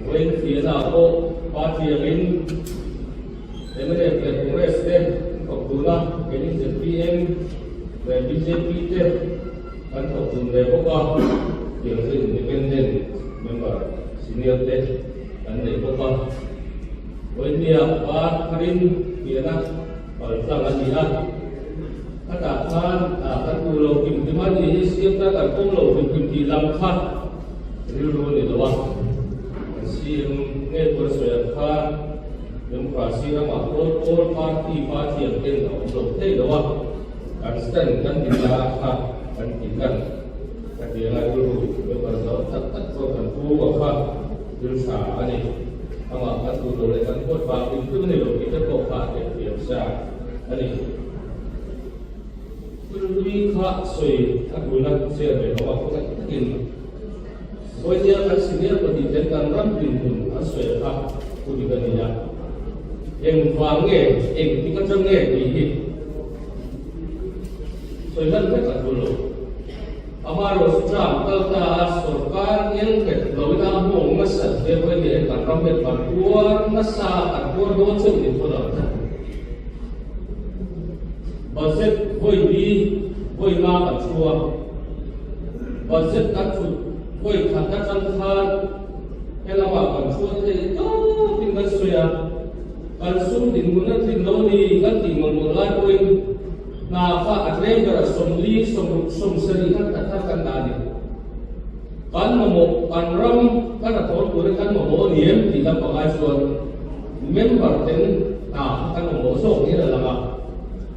Vawiin fiahna ah pawh party angin mnf leh Congress te an thawk dun a, keini zpm leh bjp te kan thawk dun ve bawk a, tiang chu independent member senior te kan nei bawk a. Vawinia par tharin fiahna paltlang a ni a, khatah khan kan duh lo hlim hlim a ni hi siam ta kan pawm lo hlim hlim tih lam kha rilru a ni lo a, kan CM nge pawn sawi ang khan Democracy ramah pawl pawl party party ang ten a awm lo thei lo a, kan stand kan ti ta kha kan ti lan ka ti anga rilru member zo tak tak chuan kan pu a kha thil tha a ni. Amah kan duh lo leh kan huat vang hrim hrim a ni lo tih te pawh kha a hriat thiam sa a ni. Thil hlui kha sawi a tulna chair ve lo a, khawngaih takin Vawinia kan senior pahnih ten kan ram dinhmun an sawi kha thu dik a ni a. Engvang nge, engtik atang nge tih hi sawi hlan vek a tul lo. Amaherawhchu term kal ta a sorkar engkhet loin a hmawng nasa hle pawh hi kan ram hian kan tuar nasa kan tuar dawn chauh ni phawt ang. Budget vawi hi vawi nga kan thu a, budget kan thut vawi khat atang khan helamah kan chhuah thei tawpin kan sawi a, kan sum dinhmun a tlin lo ni kan tih mawlh mawlh lai pawhin Hna kha a tlem ber a 40, 60, 70 kha hna thar kan dah a ni. Kan mamawh, kan ram kan a thawn turin kan mamawh a ni em tih lam pangai chuan member ten hna kha kan mamawh zawk niin a lang a.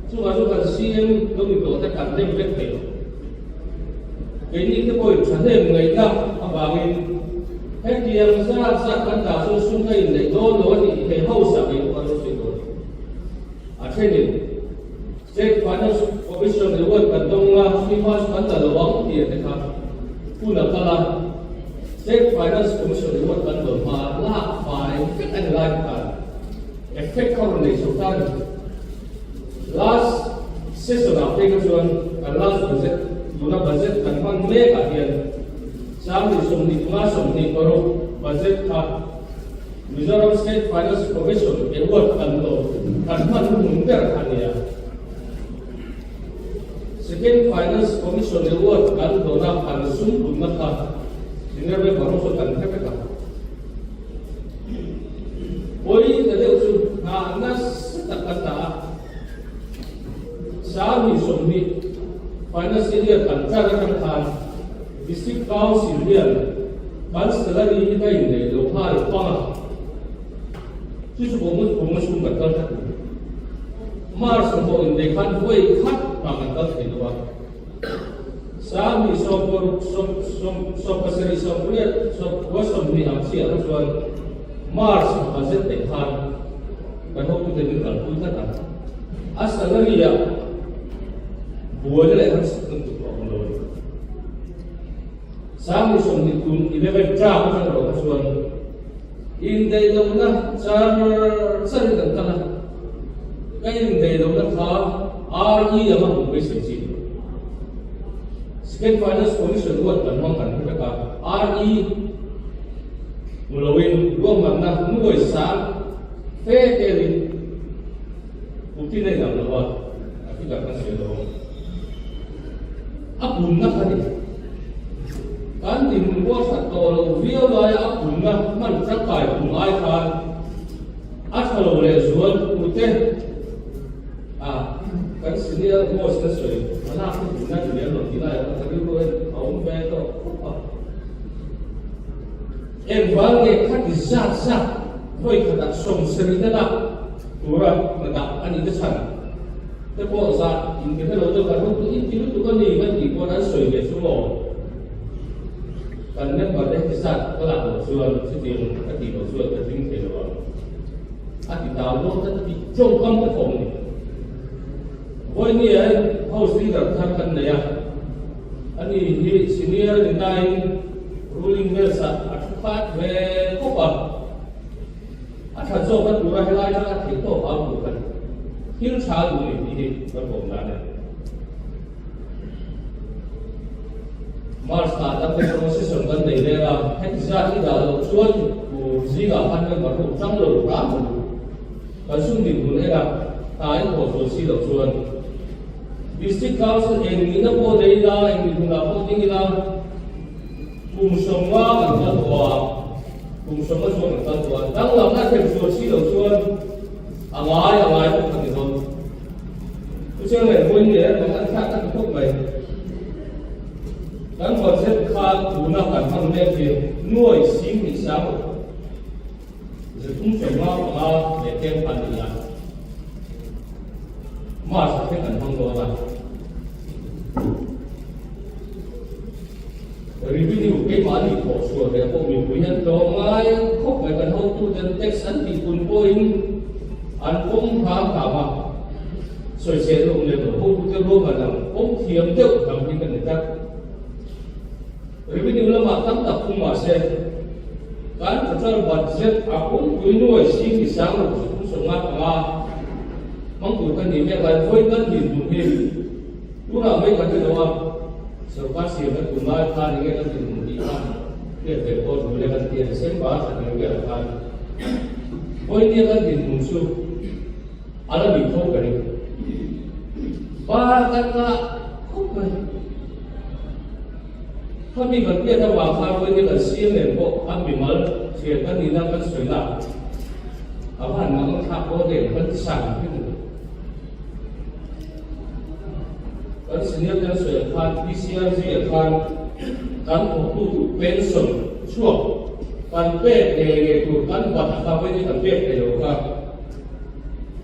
Chungah chuan kan CM lo ni tawh te kan dem vek thei lo. Keini te pawhin thahnem ngaihna avangin hetiang zat zat kan dah chu sum ka inneih dawn lo a tih thei hausa in kan lo sawi dawn. A thenin State Finance Commission reward kan dawng a, chumi hma chu kan la lo ang tih a ti kha. Hun a kal a, State Finance Commission reward kan dawn hma lak fai vek a ni lai khan effect kha rawn nei chho ta a ni. Last session ah phei kha chuan kan last budget, tuna budget kan hman mek ah hian 2025 26 budget kha Mizoram State Finance Commission award kan lo kan hman hmun ber a ni a. Second Finance Commission award kan dawn a kan sum punna kha Senior Member ho chuan kan hre vek a. Pawi ta deuh chu hna nasa tak kan dah a. 2020 Financial Year kan ṭan atang khan District Council hian kan salary hi ka inneih lo nghal pang a, chu chu pawh mut phung a chhung kan kal tlat lo. March ang pawh inneih khan vawi khat mah kan kal thei lo a, 2016, 17, 18, 20 ang chiah kha chuan March budget neih khan kan hotute min kalpui tlat a, a salary ah buaina leh harsatna tur a awm lo a ni. 2020 kum 11 term atang erawh kha chuan indaihlohna char charin kan kal a, ka indaihlohna kha RE anga hmuh beisei chi ni lo. State Finance Commission ruat kan hmang kan hre vek a, RE hmu loin ruahmanna nuai sang fe telin Putin a inang lo a, a figure kan sawi lo ang. A punna kha ni. Kan dinhmun pawh a that tawh loh viau laia a punna hman tangkai kum ai khan a tha lo leh zual tute a kan senior boss na sawi a lak hi punna ti lem lo tih laiah khan ka rilru en a awm ve tawh khawp a. Engvang nge khati zat zat vawi khatah 70 na lak tura hna dah a nih te chhan te pawh zah in ti hre lo deuh kan rawng tu in ti lutuk a ni kan tih pawn an sawi ve chu maw? Kan member te heti zat ka lak loh chuan chutiang ka tih loh chuan ka tling thei lo ang a ti tau dawn tlat a ti tawngkam ka thawm a ni. Vawinia hian House Leader thar kan nei a, ani hi senior ni nain ruling mills ah a thu khat ve khawp a, a tha zawk a tura helai tanga theih tawp au tur kha ni. Thil tha duh ni tih hi kan awm dan a ni. March ah dam te session kan nei mek a, heti zat i dah loh chuan tur zingah khan member ho tang lo hram ang u. Kan sum dinhmun en a, hna in thawh sual si loh chuan District Council eng nihna pawh nei ila, eng dinhmunah pawh ding ila, kum 50 kan kal tawh a, kum 50 chuan kan kal tawh a, danglamna thlen sual si loh chuan a ngai a ngai bawk a ni dawn. Chu chiang leh vawiin leh bang an thlak ka ti khawp mai. Kan budget kha tuna kan hman mek hi nuai sing hnih sang 355 leh tlem kha a ni a. March a thleng kan hmang dawn a. Revenue keimahni thawh chhuah leh pawh mipui hian tlawm ngai khawp mai kan hotuten tax an tih pun pawhin an pawm hram hram a, sawisel awm lem lo hotute ruahman ang pawm thiam deuh hnam hi ka ni tlat. Revenue lamah tam tak pum mah se kan total budget a pumpui nuai sing 2 ruk 355 hmang tur kan nih mek lai vawi kan dinhmun hi Tunah mai kan ti lo a, sorkar siamna tun lai khan enge kan dinhmun tih kha hriat ve pawh tul e kan ti a, December thla tir velah khan vawinia kan dinhmun chu a la nih tho ka ring. Ba kan ngah khawp mai. Khami kan hriat avang khan vawinia kan siam nen pawh a mimal thian kan nihna kan sawina a va han ngah thlak dawn em kan ti sang hi ni. Kan senior ten sawi khan PCRG ah khan kan thawktu pension chhuak kan pek ngei ngei tur kan bat a kha vawiin kan pek thei lo kha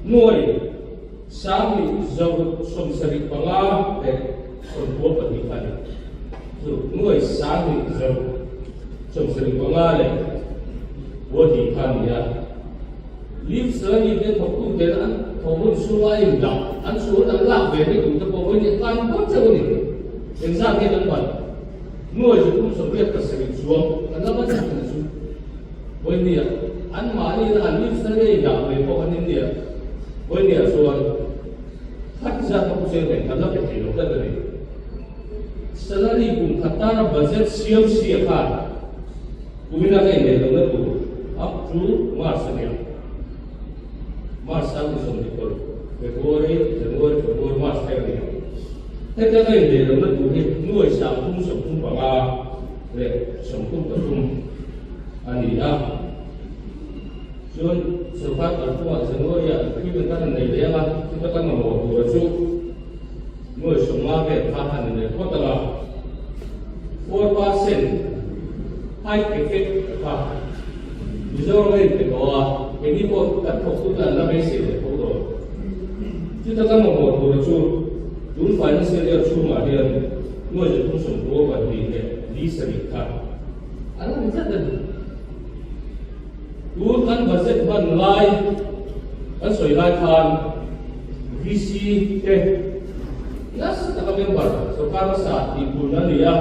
nuai 2 75 leh 92 kha a ni. Chu nuai 2 75 leh 2 kha a ni a. Leave salary te thawktu ten an thawh hun chhunga a indah an chhun an lak ve mai tur te pawh vawiin kan phawt chauh a ni. Engzat nge kan ban? Nuai 387 chuang kan la ban chauh a ni chu. Vawinia anmahni in an leave salary a indah ve pawh an innia. Vawinia chuan khati zat a pu chen nen kan la pe thei lo tlat a ni. Salary kum khat tana budget siam sia khan Kumina ka inneih lohna tur up to March a nia. March an ti 21, February, January, February, March thleng a nia. Heta ka inneih lohna tur hi nuai 335 leh 33 a ni a. Chuan sorkar kalphungah January-ah agreement a rawn nei leh ang a, chuta kan mamawh tura chu nuai 50 vel kha a ni leh phawt ang a. 4% hike effect kha Mizoram a inpe tawh a, keini pawh kan thawktute an la beisei leh tho dawn. Chuta kan mamawh tura chu tun financial year chhungah hian nuai 392 leh 7 kha a la ni tlat a ni. Tun kan budget hman lai kan sawi lai khan VC te nasa taka member sorkar hmasa tih pun a ni a,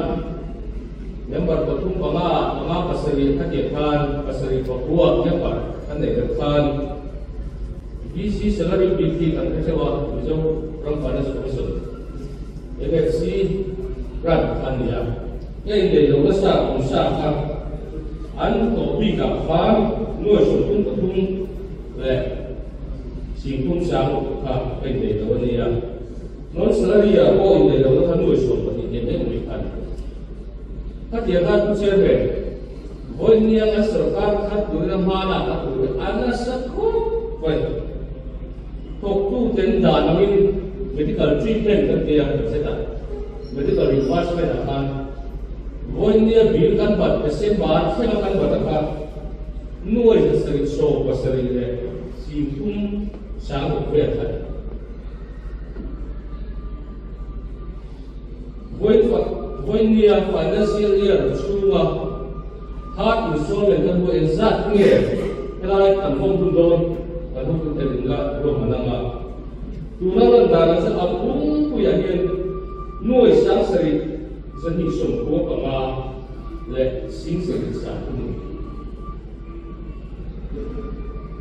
member pathum panga panga pasarih khatia khan pasarih pakua member kan neih deuh khan VC salary bik hi kan hre theuh a, Mizo ram Finance Commission, MFC, grant kha a ni a, hei nei lo nasa awm sa kha. An tawh bikah khan nuai 33 leh 30 kha ka innei lo a nia. Non salary ah pawh innei lohna kha nuai 12 nen eng mai kha a ni. Khatiang khan thu chian ve, vawiin an sorkar khat turin a hma lak a tur a nasa khawp mai. Thawktu ten dan angin medical treatment kan tia kan set a, medical reimbursement ah khan Vawinia bill kan bat December thlenga kan bat a kha nuai 7 70 leh 30 sang vel kha ni. Vawiin Vawinia financial year chhunga third installment kan hmuh engzat nge helai kan hawng hun dawn kan hotute in la ruahman anga tuna lan danah chuan a pumpuiah hian nuai 7000 295 leh 7300 a ni.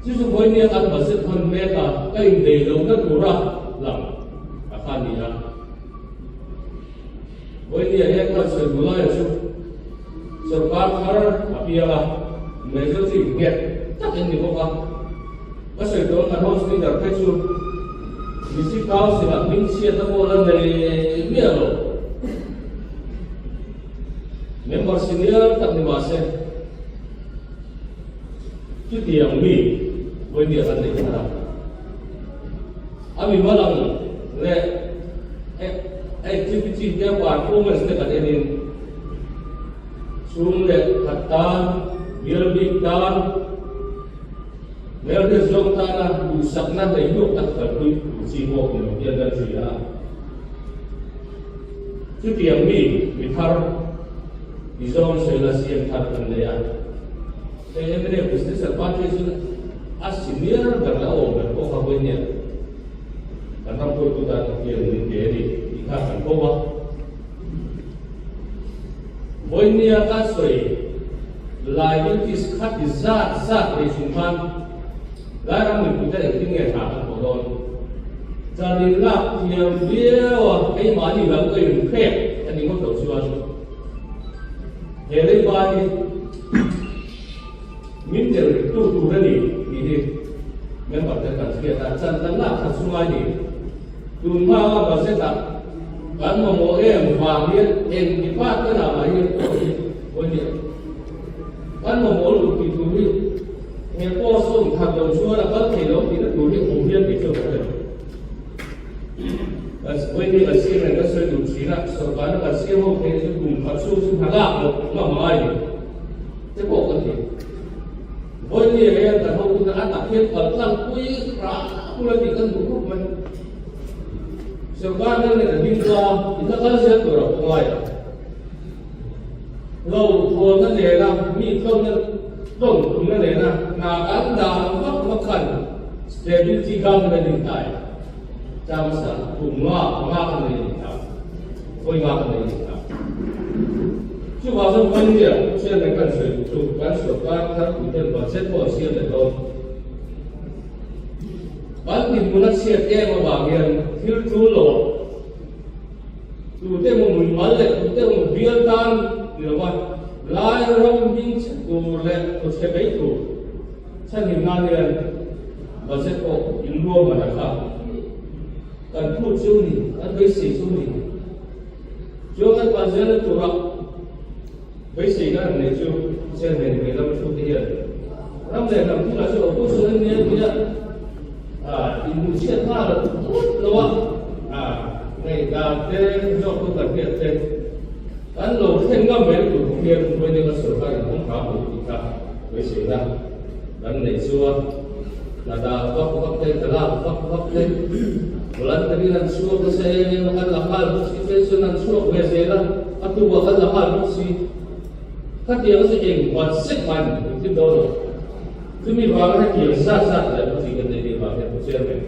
Chu chu vawinia kan budget hman mek a ka indeih lohna tura lang a kha a ni a. Vawinia hian khan sawi duh laia chu sorkar thar a piang a, majority nghet tak in ni bawk a. Ka sawi tawh ang kan House Leader phei chu District Council-ah hmingchhiatna pawh la nei miah lo. Member senior tak ni mah se, chutiang mi vawinia kan nei thar a. A mimal ang leh activity te performance te kan enin chhung leh khat tan, bial bik tan, hmelhriat zawng tana duhsakna hleihluak tak kalpui tur chi pawh ni lo hian kan hria a. Chutiang mi mi thar i zawng sawi la siam thar kan nei a. Hei mnf Business Party chu a senior ber la awm ber pawh kha vawi nia kan ram hruaitu tan hian min pe a ni tih kha kan ko a. Vawi nia ka sawi liabilities kha ti zat zat nei chung khan Lairam mipuite engtin nge hna kan thawh dawn? Chan in lak thiam viau a, keimahni lam ka inphek a ni ngawt lo chuan he leiba hi min tel tu tur a ni tih hi member te kan hriat a, chan kan lak khat chu ngai ni. Tun hma a budget ah kan mamawh em vang hian eng department ah mah hian pawh hi pawimawh kan mamawh luh tih tur hi he post awm khat lo chuan a kal thei lo tihna tur hi awm hian kei chuan ka hre lo. Vawiin kan siam leh kan sawi duh thin a, sorkarna kan siam ho theih chu kum khat chhung chu hna lak loh ngam a ngai ni te pawh kan ti. Vawiin hian kan hotute a tak hian kal tlang pui hrah bula tih kan duh khawp mai. Sorkar nen leh kan ding ta, in la kal zel tur a pawh ngai a. Lo thawnna nena mi tlawnna tlawn tumna nena hna kan dan vak vak khan stability government in hnai changsa kum nga nga kan nei ni ta vawi nga kan nei ni ta. Chuvang chuan vawinia chairman kan sawi duh chu kan sorkar thar tuten budget pawh an siam leh dawn. Kan dinhmun a chhiat em avang hian thil tul lo ah Tute emaw mui mal leh tute emaw bial tan ni lova lai ram hming chhe tur leh kawchhe mai tur chhanhim nan hian budget pawh in ruahman a kha kan phut chu ni, kan beisei chu ni. Chuan kan kal zelna tura beisei kan han neih chu chairman ve lam thu te hian ram leh hnam thil ah chu opposition an nia tia inhmuhchhiat nghal tut lo a, ngaihdan te zawk chu kan hriat te kan lo thlen ngam mai tur bawk hian vawiin ka sorkar in hawng hram lo tih kha beiseina kan neih chuan hna dah vak vak te, hna lak vak vak te, voluntary an chhuak nasa em em a, kan la nghal bawk si, pension an chhuak ve zel a, a tumah kan la nghal bawk si. Khatiang chu eng huat sek mai ni, engtin dawn lo. Chumi vanga hetiang zat zat leh pawh kan nei tih vang hian Pu Chairman,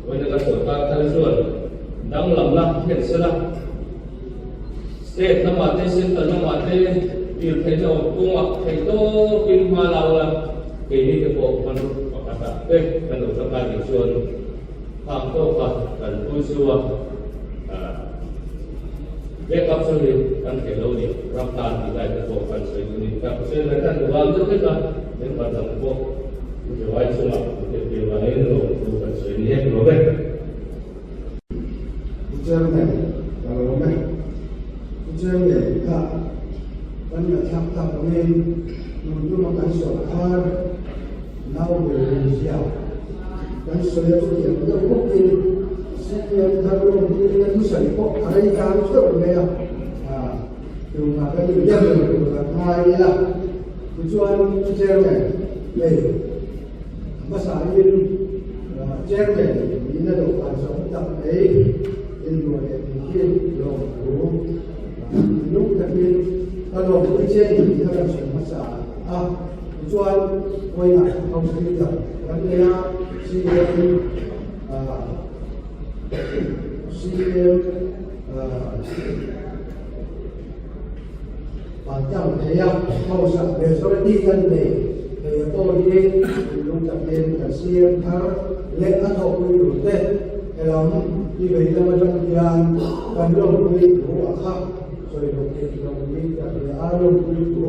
vawiin kan sorkar thar chuan danglamna thlen sela, State lamah te, Central lamah te dil theihna awm kawngah theih tawkin hma la ula, keini te pawh hmanrua pakhatah te kan lo tangkai tih chuan khang tawka kan pui chu a backup chu hi kan thei lo ni, ram tan tih lai te pawh kan sawi duh ni. Ka Pu Chairman khan duham deuh hlek a, member dang pawh Pu Jawai chungah Pu Tirtir vangin lo thu kan sawi ni hek lo ve. Pu Chairman, ka lawm e. Pu Chairman kha kan ngaihthlak tak angin tun tuma kan sawrkar nau ve zia kan sawi a chutiang deuh bawkin CM thar lawm turin a thusawi pawh a rei tlang theuh mai a, tunah kan inbiak lo tur kan ngai ila. Tichuan Pu Chairman, hei a hmasain Chairman nihna dawhkan zawng tak mai inluah leh tih hi lawmthu thinlung Vawiinah House Leader kan nei a, CM CM Pantang nei a, House ah majority kan nei thei a pawh hi thinlung takin kan CM thar leh a thawhpui tur te helam i vei lam atang hian kan lawmpui thu a kha sawi loh theih lo niin ka hria a, lawmpui thu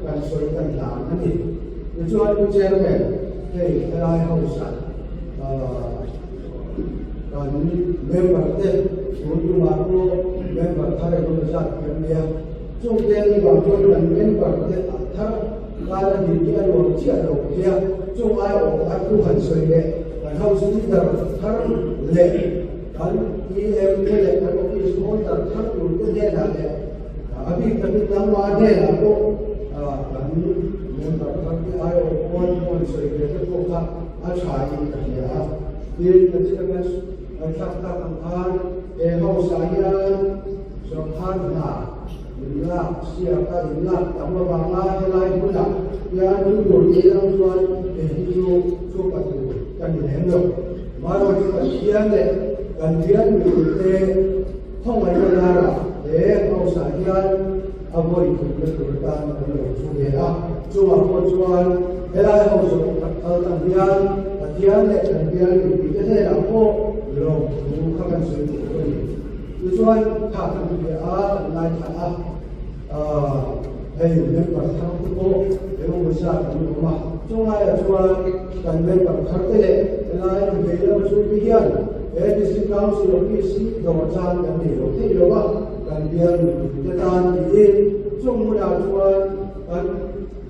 kan sawi kan hlan a ni. Tichuan Pu Chairman, hei helai House ah kan member te tun tumah pawh member thar engemaw zat kan nei a, chung te ni vang chuan kan member te a thar tan a nih hi a nuam chiah lo phei a, chung aiawh kha thu han sawi leh kan House Leader thar leh kan EM te leh kan office holder thar tur te hnenah leh a bik takin nangmah hnenah pawh kan member thar te aiawh pawn pawn sawi ve te pawh kha a tha in ka hria a. Tin, ka thil kan ngaihthlak tak ang khan he house ah hian sorkar hna in lak siak a in lak tam avanga helai hmunah hian thu tur tih lang chuan hei hi chu thupa tur ka ni lem lo. Amaherawhchu chu Pathian leh kan bial mipuite khawngaihna larah he house ah hian a vawi thumna tur atan kan lo thu ve a. Chungah pawh chuan helai house pakhat kal tang hian Pathian leh kan bial mipuite hnenah pawh lawmthu kha kan sawi duh a ni. Tichuan kha kan hria a, kan ngaithla a, hei member thar te pawh engemaw zat an awm a. Chunglaiah chuan kan member thar te leh helai an vei lama chhungte hian he District Council Office hi dawr chan kan nei lo theih lo a, kan bial mipuite tan tiin chung hmunah chuan kan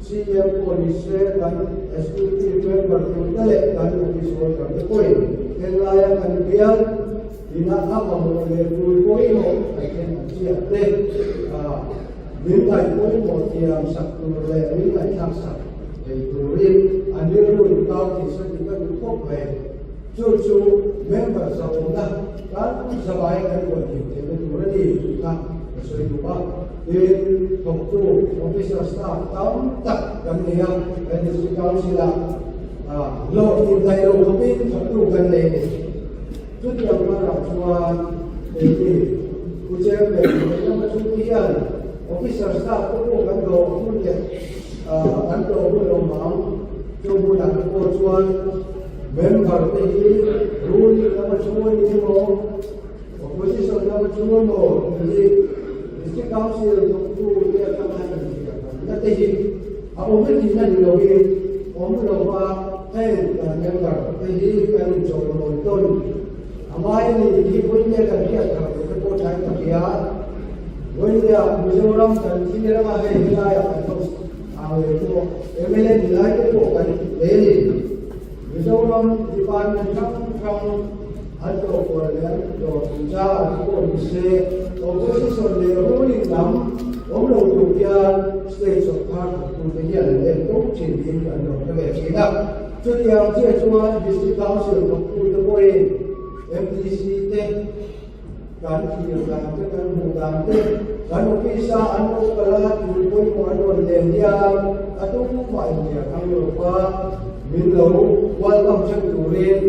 CM pawh ni se, kan Executive member turte leh kan office worker te pawhin henglaia kan bial ina a mamawh leh tur pawimawh kan thlen ang chiah te min ngaih pawimawh thiam sak tur leh min ngaihthlak sak thei turin an rilru inkau thei se tih ka duh khawp mai. Chu chu member zahawmna kan zavai kan buai thei theihna tur a ni tih kha ka sawi duh a. Tin, thawktu officer staff tam tak kan nei a, kan district council-ah hlawh indaih lo khawpin thawktu kan nei a ni. Chutiang karah chuan keini Pu Chairman leh lama chhungte hian officer staff te pawh kan dawh hun leh kan dawh hun lo mang. Chung hunah te pawh chuan member te hi ruling lama chhung a ni emaw, opposition lama chhung emaw tih hi District Council thawktu te atanga inhriat na te hi a awm e tihna ni loin awm lova heng kan member te hi kan inchawihmawi tawn a ngai a ni tih hi vawiin kan hriat thar leh te pawh thain ka hria. Vawiin Mizoram kan thlir anga hei helaiah kan host ang leh pawh mla ni lai te pawh kan nei a ni. Mizoram department hrang hrang an tlawhkual leh an tlawh chungchang ah te pawh ni se opposition leh ruling lam awm lo tur hian state sawrkar thawktute hian an en fo thin tiin kan lo hre ve thin a. Chutiang chiah chuan District Council thawktute pawhin MDC te kan thlir dan te, kan hmuh dan te, kan office a an lo kal a, thil pawimawh an rawn len hian a tumah inhriat ang lo va min lo welcome ṭheuh turin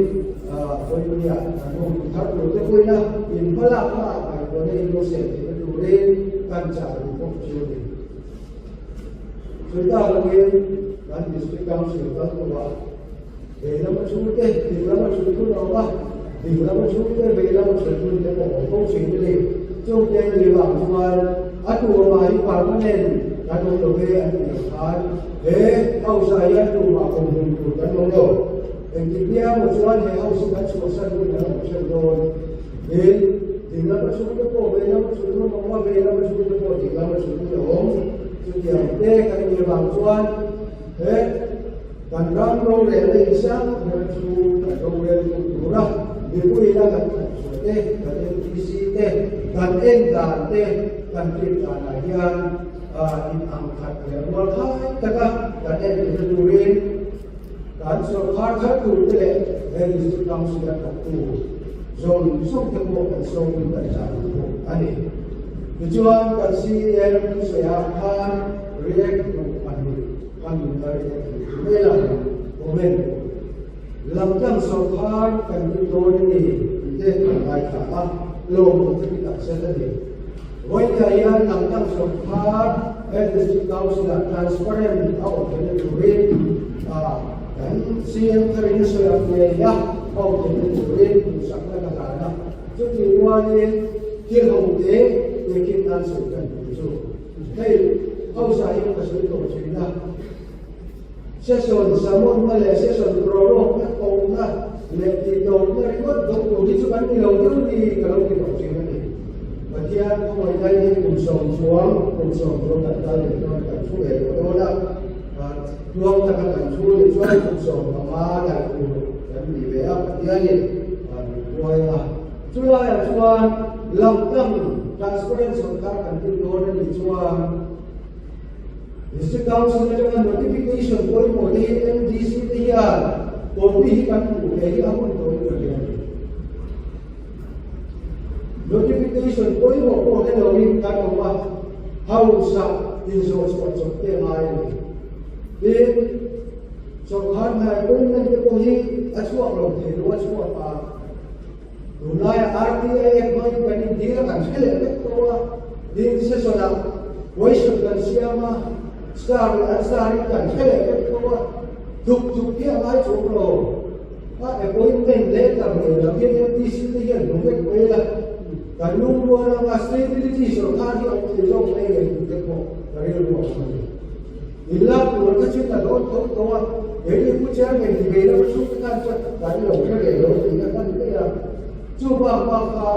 vawinia kan awm thar tur te pawhin a in hmalakna ah ngaihtuahna in lo siam theihna turin kan chah duh bawk chu a ni. Chutah loin kan District Council kal tawh a. Vei lama chhungte ding lama chhun thun a awm a, ding lama chhungte vei lama chhun thun te pawh awm fo thin a ni. Chungte ni vang chuan a tur mah hi permanent kan awm lo ve an tih ang khan he house ah hian tumah awmhmun tur kan awm lo. Engtik nia maw chuan he house hi kan chhuahsan hun kan awm hreuh dawn. Tin, ding lama chhungte pawh vei lama chhun hun a awm a, vei lama chhungte pawh ding lama chhun hun a awm. Chutiang te kan nih vang chuan he Kan ram rorelna insang ber chu kan roreltu tura mipuina kan khatchhuah te, kan MTC te, kan en dan te, kan tir danah hian in ang khat leh rual khai taka kan en theihna turin kan sawrkar thar turte leh he District Council a thawktu zawng zawng te pawh kan sawmin kan chah duh bawk a ni. Tichuan kan CM thusawiah khan react duh a ni. Ka nun a react duh chu. mai la comment Langtlang sawrkhar kan nih dawn a ni tih te kan ngaithla a, lawmawm ka ti takzet a ni. Vawiinah hian Langtlang sawrkhar he District Council-ah transparent a awm theihna turin kan CM tharin a sawi ang ngei a, a awm theihna turin duhsakna ka hlan a. Chutih rualin thil ho te tehkhin nan sawi kan duh chu hei hausa hian ka sawi tawh thin a. Session samunna leh session prorogue kohna leh tihtawpna ringawt dawk tur hi chu kan ni lo deuh ni ka lo ti tawh thin a ni. Pathian khawngaih lai hi kum sawmchuang, kum sawmchuang kan kal leh chuan kan thu ve tawh dawn a, tluang taka kan thu leh chuan kum 15 daih tur kan ni ve a, Pathianin min hruai a. Chulaiah chuan langtlang transparent sawrkar kan din dawn a nih chuan, District Council atanga notification pawimawh te hi MDC te hian copy hi kan hmuh ve hi a hun tawh in ka hria a ni. Notification pawimawh pawh hre loin kan awm a, hausa inzawh chhuah chawp te a ngai a ni. Tin, sawrkar hna appointment te pawh hi a chhuak lo thei lo a chhuak a, Tunlaia RTI Act hmangin kan indir a, kan hre leh vek tawh a, tin session-ah question kan siam a, star leh unstar-in kan hre leh vek tawh a, tuk tuk hi a ngai chuang lo. A appointment letter nei lam hian MDC te hian hmu vek mai ila, kan lungrual anga stability sawrkar hi a awm thei zawk mai ngei tih te pawh ka rilru a awm a ni. In lak tur kha chu ka dawn tho tho a, keini Pu Chairman ti ve lama chhungte khan chuan kan lo hre ve lo tih kha kan daih a. Chu bak bak kha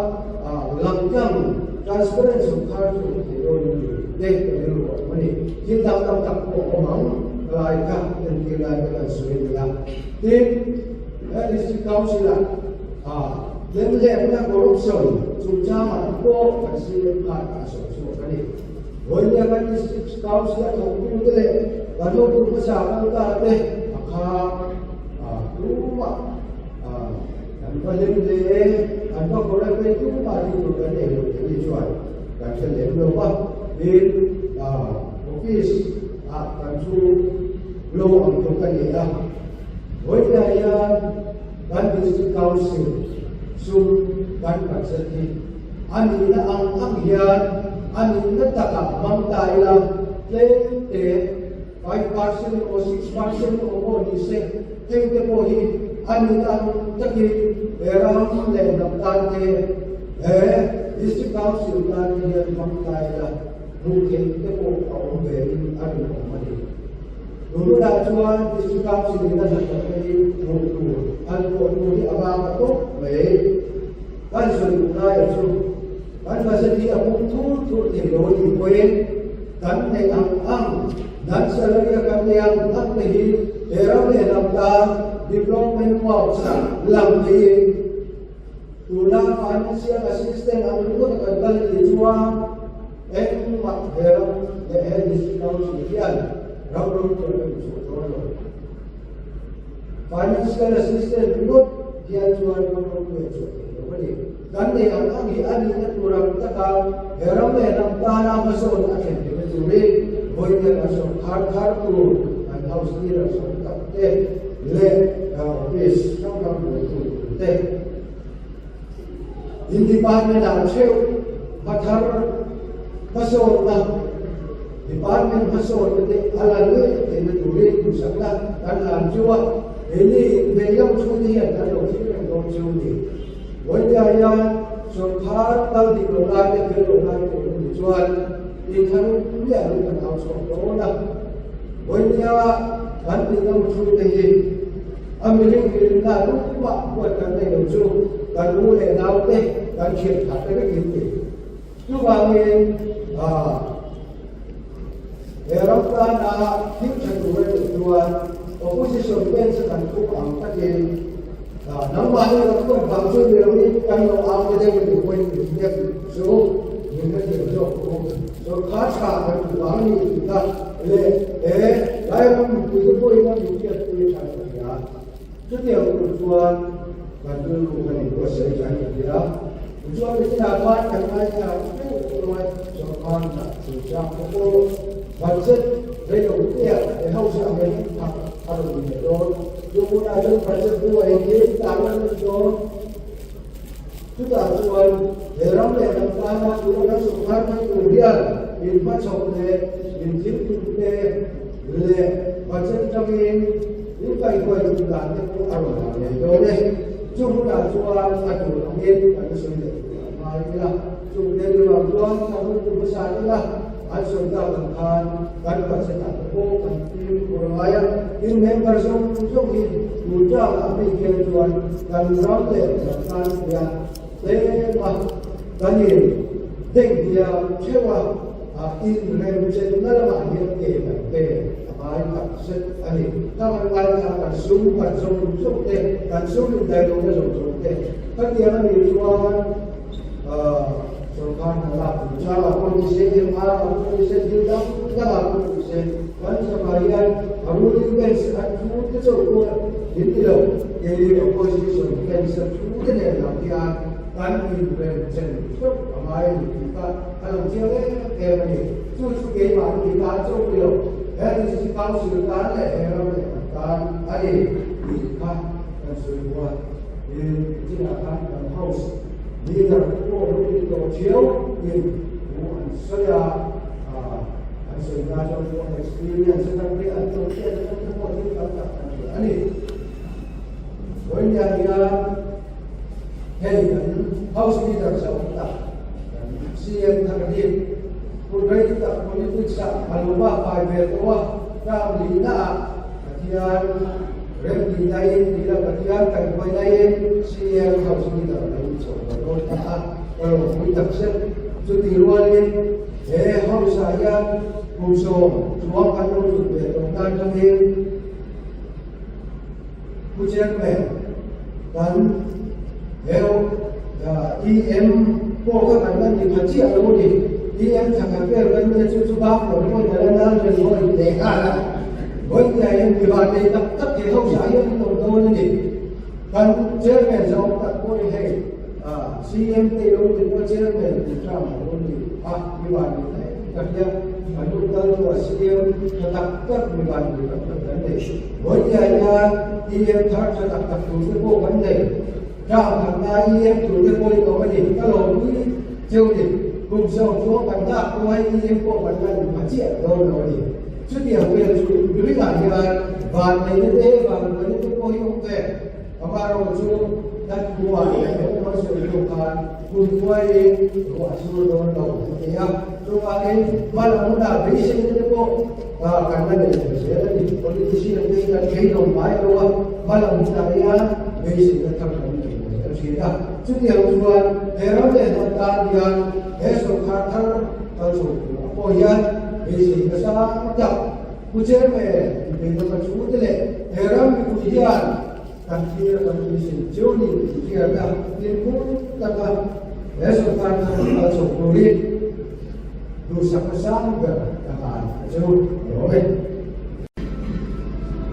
langtlang, transparent sawrkar chu awm thei dawn a ni te ka rilru a awm a ni. Thil dang tam tak pawh a awm ang, lai kha entir lai te kan sawi a ni a. Tin, he District Council-ah hlemhlemna, corruption, chungchangah te pawh kan CM khan a sawi chhuak a ni. Vawinia kan District Council a thawktute leh kan hotu hmasa kal ta te a kha tumah an va hlim hle, an va kawr a phei tumah tih tur kan nei lo tih ni chuan kan hre lem lo va. Tin, office ah kan thu lo ang tluk a ni a. Vawinia hian kan District Council sum kan budget hi A nihna ang ang hian a nihna takah hmang ta ila, tlem te, 5% emaw 6% emaw pawh ni se, heng te pawh hi a nihna ang takin he ram leh hnam tan te, he District Council tan te hian hmang ta ila, hmuh theih te pawh a awm ve in a rinawm a ni. Tunah chuan District Council in a hnathawkna hi hmuh tur an pawh tur hi a vang ta tawp mai. Kan sawi duh laia chu kan budget hi a pum thur thur thei lo a tih pawhin kan neih ang ang, nan salary a kan neih ang ang te hi he ram leh hnam tan development works ah lang theiin tuna financial assistance ang ringawt a kan kal tih chuan engmah he ram leh he district council hian ram ropui a inchhuah dawn lo. Financial assistance ringawt hian chuan ram ropui a chhuah thei lo a ni. Kan neih ang ang hi a nihna tur ang taka he ram leh hnam tana hmasawn a thlen theihna turin vawiin kan sawrkhar thar tur kan house leader sawm tak te leh office hrang hrang buaitu tur te in department ah theuh hmathar hmasawnna department hmasawnna te a la ngei theihna turin duhsakna kan hlan chu a, keini veilam chhungte hian kan lo thlir reng dawn chu ni. Vawinia hian sawrkhar kal dik lo lai te fel lo lai te awm ni chuan inthlan miah lo kan au chhuak dawn a, vawinia kan tihngam chhungte hi A mihring rinna lungmah huat kan nei lo chu kan u leh naute kan thian khat te vek in ti. Chuvangin he ram tana thil tha tur a nih chuan opposition bench a kan tum ang takin nangmah hi ram huat vang chu ni loin kan lo au te deuh in pawhin min hnek chu min hrethiam zawk u. Sawrkar tha kan duh vang a ni tih kha leh he Lairam mipuite pawhin a min hriatpui tha ka hria. Chutiang tur chuan kan rilru kan inbuatsaih tha ka hria. Tichuan mitinah khan kan ngaithla deuh deuh a, sawrkar hna chungchang te pawh budget reilotea he house ah hian phak. a rawn in leh dawn. Chu hunah chuan budget bu a engkim tarlan a ni dawn. Chutah chuan he ram leh hnam tana tuna kan sawrkar hman tur hian min hmachhawp leh min thil tum te leh budget atangin min kaihhuai tum dan te pawh a rawn lang ngei dawn e. Chu hunah chuan a tur angin kan sawi leh tur a ngai ila. Chung te ruang chuan kan hun tur hmasa ila an sawi tak ang khan kan budget ah te pawh kan fimkhur a ngai a. Tin, member zawng zawng hi tun tlak ah mi khian chuan kan ram leh kan tan tia tlem a kan in deng hiam theuh a, inremchenna lamah hian ke kan pe a ngai tak zet a ni. Khang an ngai kha kan sum kan zawng zawng te, kan sum indaihlohna zawng zawng te khatiang a nih chuan Sorkar hna lak duh chang ah pawh ni se, MR ah pawh ni se, thil dang dang ah pawh ni se, kan sangah hian a ruling bench a thu te chauh pawh min ti lo, keini opposition bench a thu te nen lam hian kan inrem chen theuh a ngai a ni tih kha a lang chiang em em a ni. Chu chu keimahni tan chauh ni lo, he District Council tan leh he ram leh kan tan a ni tih kha kan sawi buai. Chinah khan kan house leader pawh lo ti tawh thiau in thu an sawi a, an sawi na chuan pawh experience atang te an tawh chiah atang te pawh thil tam tak an hria a ni. Vawiin hian hei kan house leader zawng tak kan CM thar hi hun rei tak politics ah a lo bak kai ve tawh a, term lihna ah Pathian remti laiin tih la Pathian kaihhruai laiin CM House Leader a lo inchawh ve dawn ta a, ka ropui tak zet. Chutih rualin he House ah hian kum 10 kan lo thut ve tawh tan chungin Pu Chairman kan he EM pawh kha kan la ni tha chiah lo a ni. EM thla khat vel kan nia chu chu bak lo pawhin a la nal reng maw in leh nghal a. Vawiin hian mi van nei tak tak he house ah hian an awm dawn a ni. Kan chairman zawng tak pawh hi hei CM te lo ni pawh chairman tih hram a lo ni a, mi van nei tak tak hian kan hun kal chu a CM tha tak tak mi van nei tak tak kan nei. Vawiin hian EM thar tha tak tak tur te pawh kan nei. Ram khat na EM tur te pawh in awm a ni. Ka lawmpui cheu ni. Kum 10 kan dak pawh hei EM pawh kan la ni pha chiah dawn lo a ni. Chutiang vel chu ringah hian van neihna te, van buaina te pawh hi awm ve. Amaherawh chu kan khuah leh kan khuai sawi hnu khan kum khuaiin ruah a sur dawn lo an ti a. Chuvangin hmalam hunah beiseina te pawh kan la nei ve zel a ni. Politician te hi kan beidawng ngai lo a, hmalam hunah hian beiseina thar kan nei ve zel thin a. Chutiang chuan he ram leh hnam tan hian he sawrkar thar kal chho turah pawh hian beisei nasa tak Pu Chairman inbeidawng a thu te leh he ram mipui hian kan thlir a kan beisei cheu ni tih hriatna fimkhur taka he sawrkar thar kal chho turin duhsakna sang ber ka hlan a cheu a lawm e.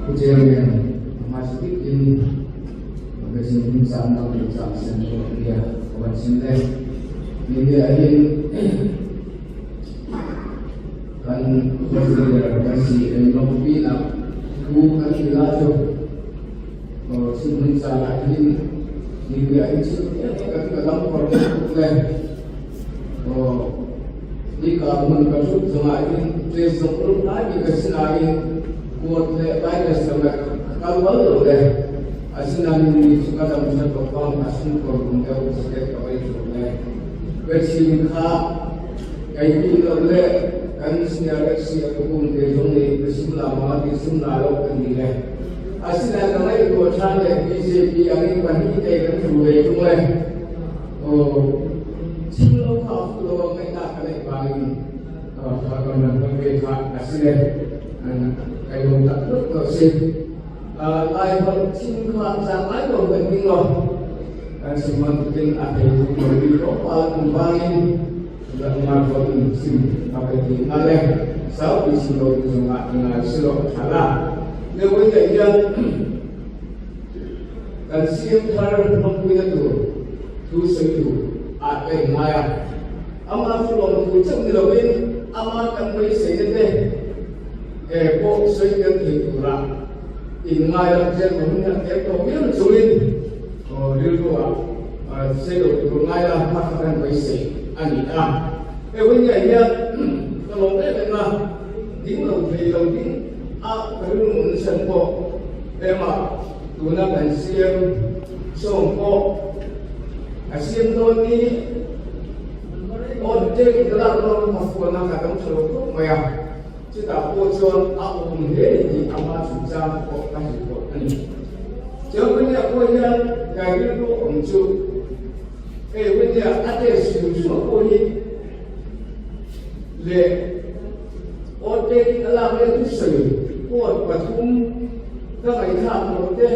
Pu Chairman, a hmasa bikin Vaccine hmun chang lo leh chang sen pawh a nia ka van sim le. Media hin kan hospital kan CM lawmpi nak thu kan ti la chu sim hmun chang ah hin media hin chim kan ka dam kor te tuk le ni ka hmun ka thut zongah hin tle zong rum lai mi ka sinain kuat le virus lam kal bal lo le. Asinain mi cu ka dam ṭhat awkah a sungkawr kum deuh saket ka vei ṭhung le biachim kha kai duh lo le kan senior si a kum te zong nih ka sim la maw ti sim la lo kan ti le. Asinain ka ngaihtuah ṭhan le BJP angin pahnih te kan ṭhu ve ṭung le chim lo kha fu lo ngaihnak ka neih bangin kan ram ve kha a si le kai lawm tak tuk ko si. Laiholh chim kha cang lai ko kan ding lo. Kan sim bantukin a thei tuk lomi tlawmpal kan bangin Myanmar holh in chim a kan ti hna le saupi chim lo ding zongah i ngai si lo a ṭha la. Ne voi te hian kan CM thar hmangpui na tur thu sawitu ah ka in ngai a. Amah fulawm thu chauh ni loin amah kan beisei na te pawh sawi kan thei turah. Inngai lam chen awm hian tel tawh viau chungin rilru ah sei lo tur ngai la hma kha kan beisei a ni a. Hei Winnie hian ka lawm em em a, ding lo thei lo ding a ka rilru awm nasa pawh ema tuna kan siam sawm pawh a siam dawn ni aw date ka lak dawn ka phone a ka dang tha lo khawp mai a. Chutah pawh chuan a awm hle ni tih ama chungchang pawh ka hrilh tawh a ni. Chuan Winnie-a pawh hian kai rilru awm chu, Hei Winnie-a a test hrim hrim a pawh hi leh aw taking a lak leh thusawi pawt pathum ka ngaihthlak tawh te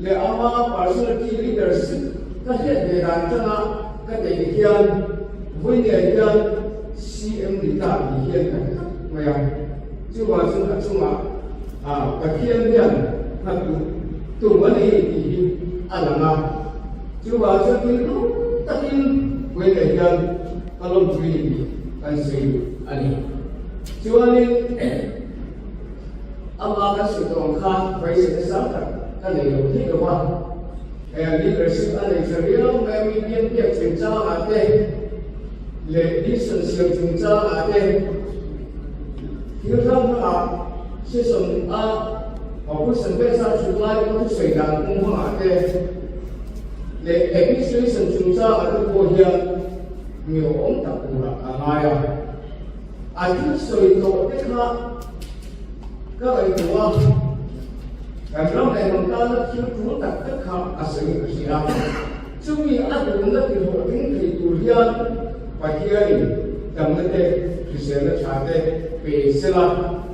leh ama personality leadership ka hriat ve dan tanga ka teh hian Winnie-a hian CM ni ta tih hian ka hre tlat mai a, chuvang chuan a chungah Pathian hian hna tum a ni tih hi a lang a, chuvang chuan thil tum takin Vawiinah hian ka lawmpui ni tih kan sawi duh a ni. Chuanin amah kan sawi tawh ang khan Vaisena sang tak ka nei lo thei lo va, leadership a nei tha riau mai a, mi biangbiak chungchangah te, leh mission siam chungchangah te thil hrang hrangah session a opposition bench a thut lai pawh thusawi dan kawng hmangah te leh administration chungchangah te pawh hian mi awm tak turah a ngai a. A thil sawi tawh te kha ka ngaihtuah a, kan ram leh hnam tana thil tul tak tak kha a sawi ka hria. Chumi a duhna tihlawhtling thei tur hian Pathianin damna te, hriselna tha te pe sela,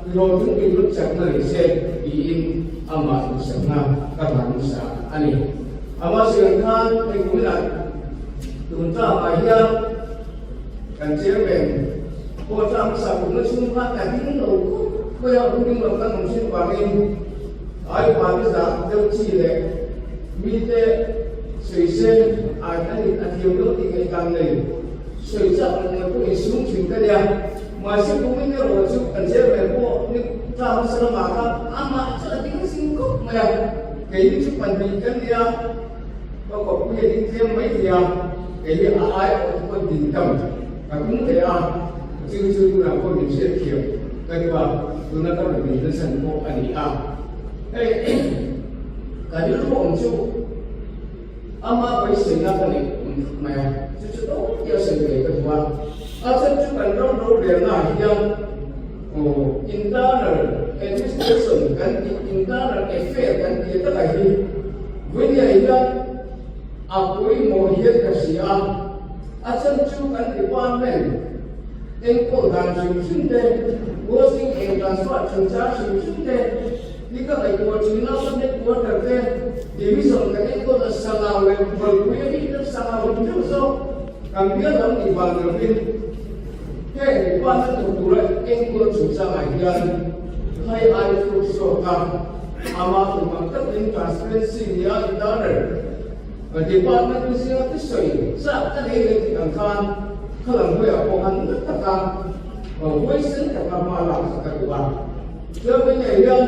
tihlawhtling tur lut chakna nei se tiin amah duhsakna ka hlan nasa a ni. Amah siam khan hei kuminah tun tlakah hian kan chairman pawh tlang hmasa kumna chhung khan ka ding lo khawp mai a, hun ding lo kan awm thin vangin ai upa te zah deuh chi leh mite Sawisel ai a ni a thiam lo tih ngaihdan nei sawi chak lo nei pawh insum thin ka nia. Mahse kumin erawh chu kan chairman pawh ni tlang hmasa lamah khan amah chu a ding zing khawp mai a, keini chu pahnih kan nia, ka kawppui a ding tlem mai thei a, kei hi a ai awh te pawh din tam ka tum leh a, chu chu tunah pawh min hriat thiam ka duh a, tuna ka rawn din nasa pawh a ni a. Hei. Ka rilru awm chu ama beiseina ka neih awm thut mai a, chu chu tawk tia sawi ve ka duh a. A chhan chu kan ram rorelna ah hian internal administration kan tih, internal affair kan tih takah hi Vawinia hian a pawimawh hian ka hria a. A chhan chu kan department enkawl dan hrim hrim te, posting and transfer chungchang hrim hrim te, Ni ka ngaihtuah thin a, ka headquarter te division ka enkawl a sangau leh Bualpui a nih te sangau in deuh zawk kan bial lam nih vang ni lovin heng department thawk tura enkawl chungchangah hian hai ai thluk zawk a, amah tum ang takin transparency nia internal department te zinga thusawi chak ka nei leh tih ang khan khalam hawiah pawh han na taka huaisen taka hma lak kha ka duh a. Tlawmngai nei hian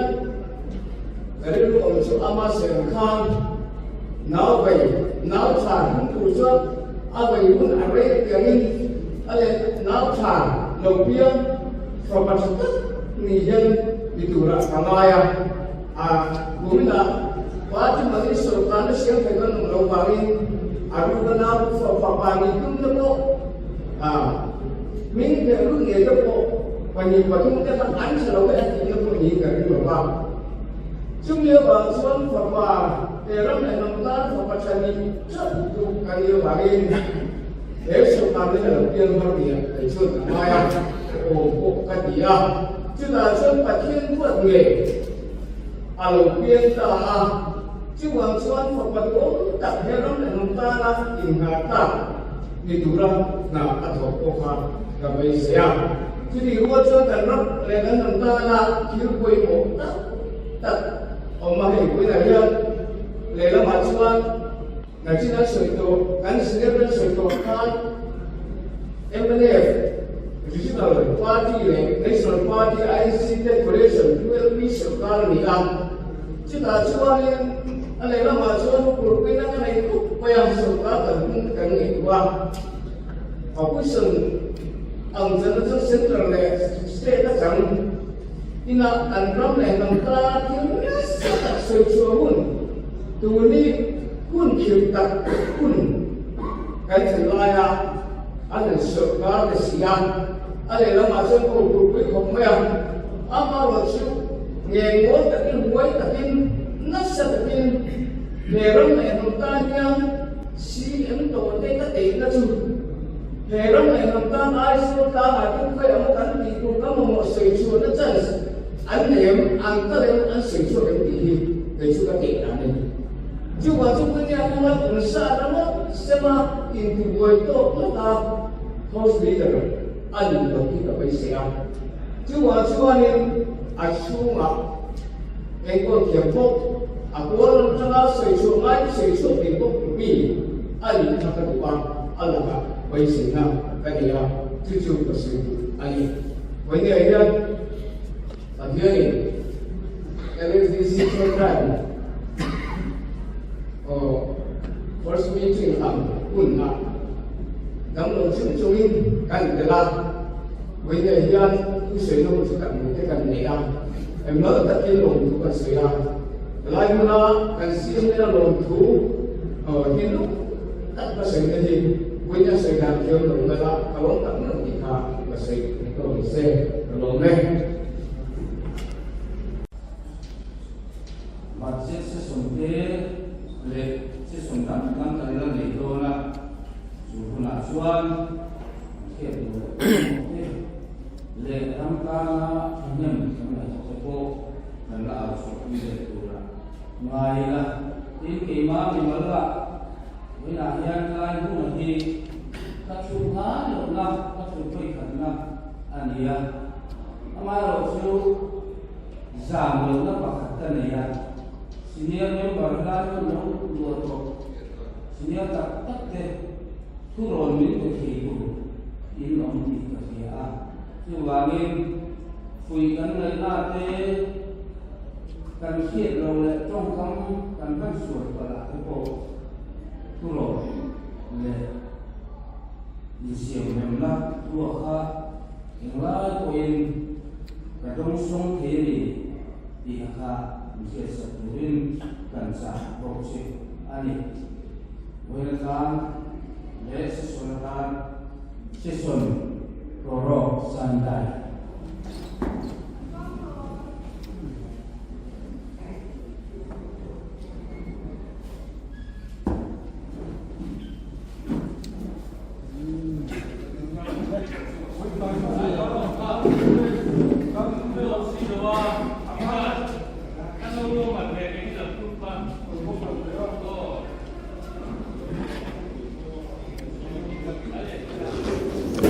ka rilru awm chu ama serh khan nau vei, nau tha him tur chuan a vei hun a rei apiangin a leh nau tha lo piang fapa tha tak ni hian ni turah ka ngai a, a kuminah party mangin sawrkarna siam thei kan awm lo vangin a ruka nau fapa ni tumna pawh a hming hmeh lut ngei te pawh pahnih pathum te kha an tha lo e a tihna pawh niin ka ring lo va. Chumi avang chuan fapa he ram leh hnam tan fapa tha nih theuh chu ka nih avangin he sawrkar hi a lo piang har nia kei chuan ka ngai a, awm pawh ka ti a. Chutah chuan Pathian ruat ngei a lo piang ta a, chuvang chuan fapa duhawm tak he ram leh hnam tana inghah tak ni tura hna a thawk pawh kha ka beisei a. Chutih rual chuan kan ram leh kan hnam tana thil pawimawh tak tak awm a, hei vawiinah hian lehlamah chuan Nachin an sawi tawh, kan senior an sawi tawh khan mnf. Regional Party leh National Party INC te coalition ULP sorkar a ni a. Chutah chuanin a lehlamah chuan purpuina ka nei khawp mai a, sorkar kan hmung te kan ngaihtuah a. Opposition ang chana chuan Central leh State a chang inah kan ram leh hnam tan thil nasa tak sawi chhuah hun tuni hun khirh tak hun kan thlen laia an han sorkar ta si a, a lehlamah chuan ko turpui khawp mai a, amaherawhchu ngengmawl takin huai takin nasa takin he ram leh hnam tan hian CM tawhte ka teihna chu he ram leh hnam tan Aizawl tlangah thil khawi ang kan tih tur ka mamawh sawi chhuahna chance an nei em, an kal em, an sawi chhuak em tih hi kei chu ka teih dan a ni. Chuvang chu Punia kawng a kum sa rama sema intibuai tawk lawk a House Leader a nih loh hi ka beisei a. Chuvang chuanin a chhungah enkawl thiam bawk, a pawl lam tanga sawi chhuah ngai te sawi chhuak thei bawk mi a nih kha ka duh a, a lakah beiseina ka nei a, chu chu ka sawi duh a ni. Vawinia hian Pathianin LSDC Program aw First Meeting ang hunah damlo chung chungin kan tel a. Vawinia hian thusawi na hun chu kan hmu te kan nei a, engmal takin lawmthu kan sawi a, helai hmuna kan siam nena lawmthu hi luk tak ka sawi na hi vawinia sawi dan thiam lo nal a, ka lawm tak meuh tih kha ka sawi ni tawh ni se, ka lawm e. Budget session te leh session dang dang kan la nei dawn a, chu hunah chuan Hriat duh loh pawimawh te leh ram tana thahnem kan ngaihthawk te pawh kan la au chhuahpui leh tura ngai ila. Tin, keimah mimal lah vawiinah hian tlai huna hi ka chhun ngai lohna, ka chhun vawikhatna a ni a. Amaherawhchu zam lohna pakhat ka nei a, senior member hlai pawn lo luah tawh senior tak tak te, Thurawn min pe thei tur in awm tih ka hria a, chuvangin fuih kan ngaihna te, kan hriat lo leh tawngkam kan hman sual palh ah te pawh thurawn leh insiamremna thua kha englai pawhin ka dawngsawng thei a ni tih kha inhriatsak turin kan chah bawk che a ni. Vawiin atan leh session atan session rawrawk Sunday.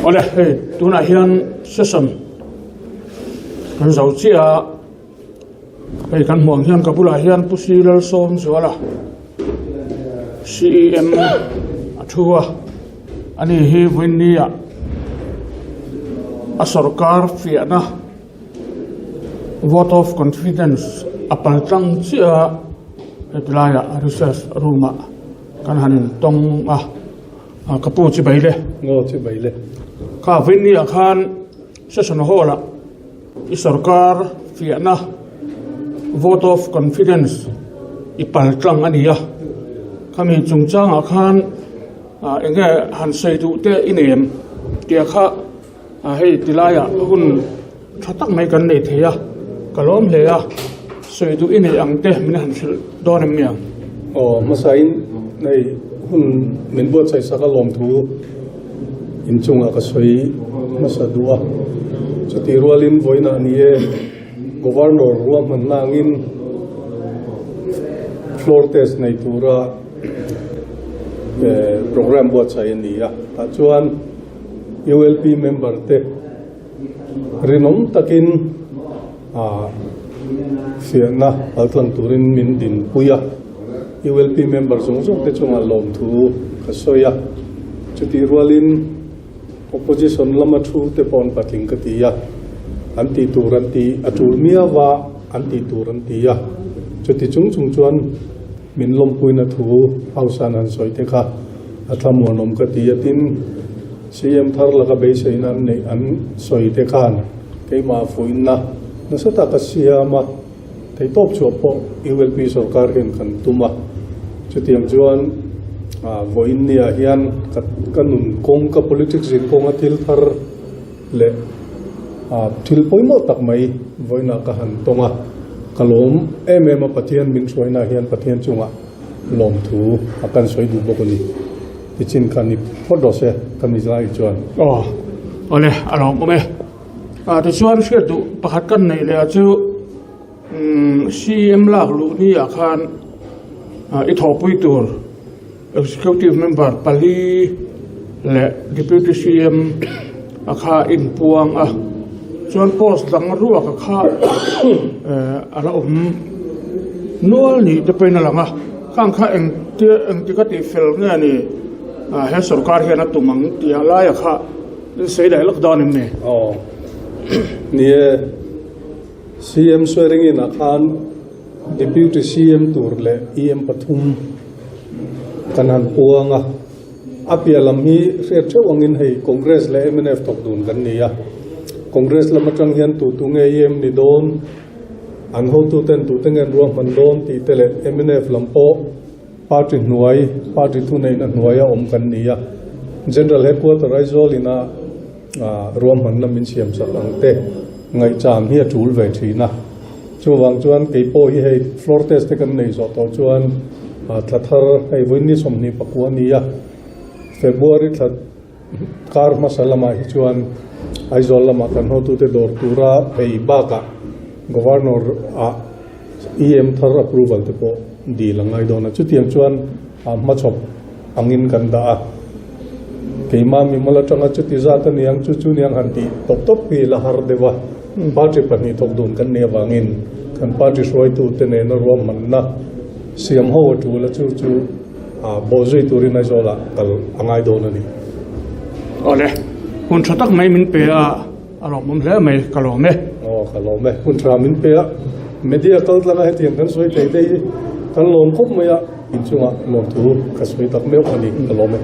Awle hei tunah hian session kan zo chiah a hei kan hmuh ang hian ka bulah hian Pu Sri Lalsawmzuala CEM a thu a ani hi vawiin ah a sawrkar fiahna Vote of confidence a pal tlang chiah a, heti laiah recess room ah kan han in tawng a, ka pu chi bai le. Ngaw chi bai le. Kha vawiin ah khan session hall ah i sorkar fiahna vote of confidence i pal tlang a ni a, khami chungchang ah khan eng nge han sawi duh te i nei em tih kha. A hei ti laiah hun tha tak mai kan nei thei a, ka lawm hle a, sawi duh i neih ang te min han hrilh dawn em niang? Aw, hmasain hei hun min buatsaih sak a lawmthu inchungah ka sawi hmasa duh a, chutih rualin vawiinah ni e Governor ruahmanna angin floor test nei tura programme buatsaih a ni a, tah chuan ULP member te rinawm takin fiahna paltlang turin min dinpui a, ULP member zawng zawng te chungah lawmthu ka sawi a, chutih rualin. Opposition lama thu te pawh an patling ka ti a, an tih tur an ti, a tul miau a, an tih tur an ti a. Chuti chung chung chuan min lawmpuina thu House-a'n han sawi te kha a thlamuanawm ka ti a, tin CM thar laka beiseina an neih an sawi te khan keimah fuihna nasa taka siam a. Theihtawp chhuah pawh ULP sorkar hian kan tum a, chutiang chuan vawiin niah hian ka nun kawng, ka politics zin kawnga thil thar leh thil pawimawh tak mai vawiinah ka han tawng a, ka lawm em em a, Pathian min hruainaah hian Pathian chungah lawmthu a kan sawi duh bawk a ni. Tichin kha ni phawt rawh se ka mizai chuan. Aw, awle a lawmawm e. Tichuan hriat duh pakhat kan neih leh ah chu CM lak luh ni ah khan i thawhpui tur executive member pali leh deputy CM a kha inpuang a chuan post dang ruak a kha a la awm nual ni te pawhin a lang a khang kha engtia engtik a tih fel nge ni he sorkar hian a tum ang tih ah lai a kha. In sawi leh lawk dawn em ni? Aw. Ni e, CM swearing in ah khan Deputy CM tur leh EM pathum kan han puang a. A piah lam hi hriat theuh angin hei Congress leh mnf thawk dun kan ni a. Congress lam atang hian tu tu nge EM ni dawn, an hotuten tute nge an ruahman dawn tih te leh mnf lam pawh Party hnuai, party thuneihna hnuaia awm kan ni a, General Headquarter Aizawl ina ruahmanna min siamsak ang te ngaihcham hi a tul ve thin a. Chuvang chuan kei pawh hi hei floor test te kan nei zawh tawh chuan thla thar hei vawiin ni 24 a ni a, February thla kar hmasa lamah hi chuan Aizawl lamah kan hotute dawr tura phei bakah Governor ah EM thar approval te pawh dil a ngai dawn a, chutiang chuan hmachhawp angin kan dah a, keimah mimal atanga chuti zat a niang chu chu niang han tih tawp tawp hi la har deuh a, party pahnih thawk dun kan nih avangin kan party hruaitute nena ruahmanna siam ho a tul a, chu chu bawhzui turin Aizawlah kal a ngai dawn a ni. Awle, hun tha tak mai min pe a. A lawmawm hle mai, ka lawm e. Aw, ka lawm e. Hun tha min pe a, media kal tlanga hetiang kan sawi thei te hi kan lawm khawp mai a, inchungah lawmthu ka sawi tak meuh a ni, ka lawm e.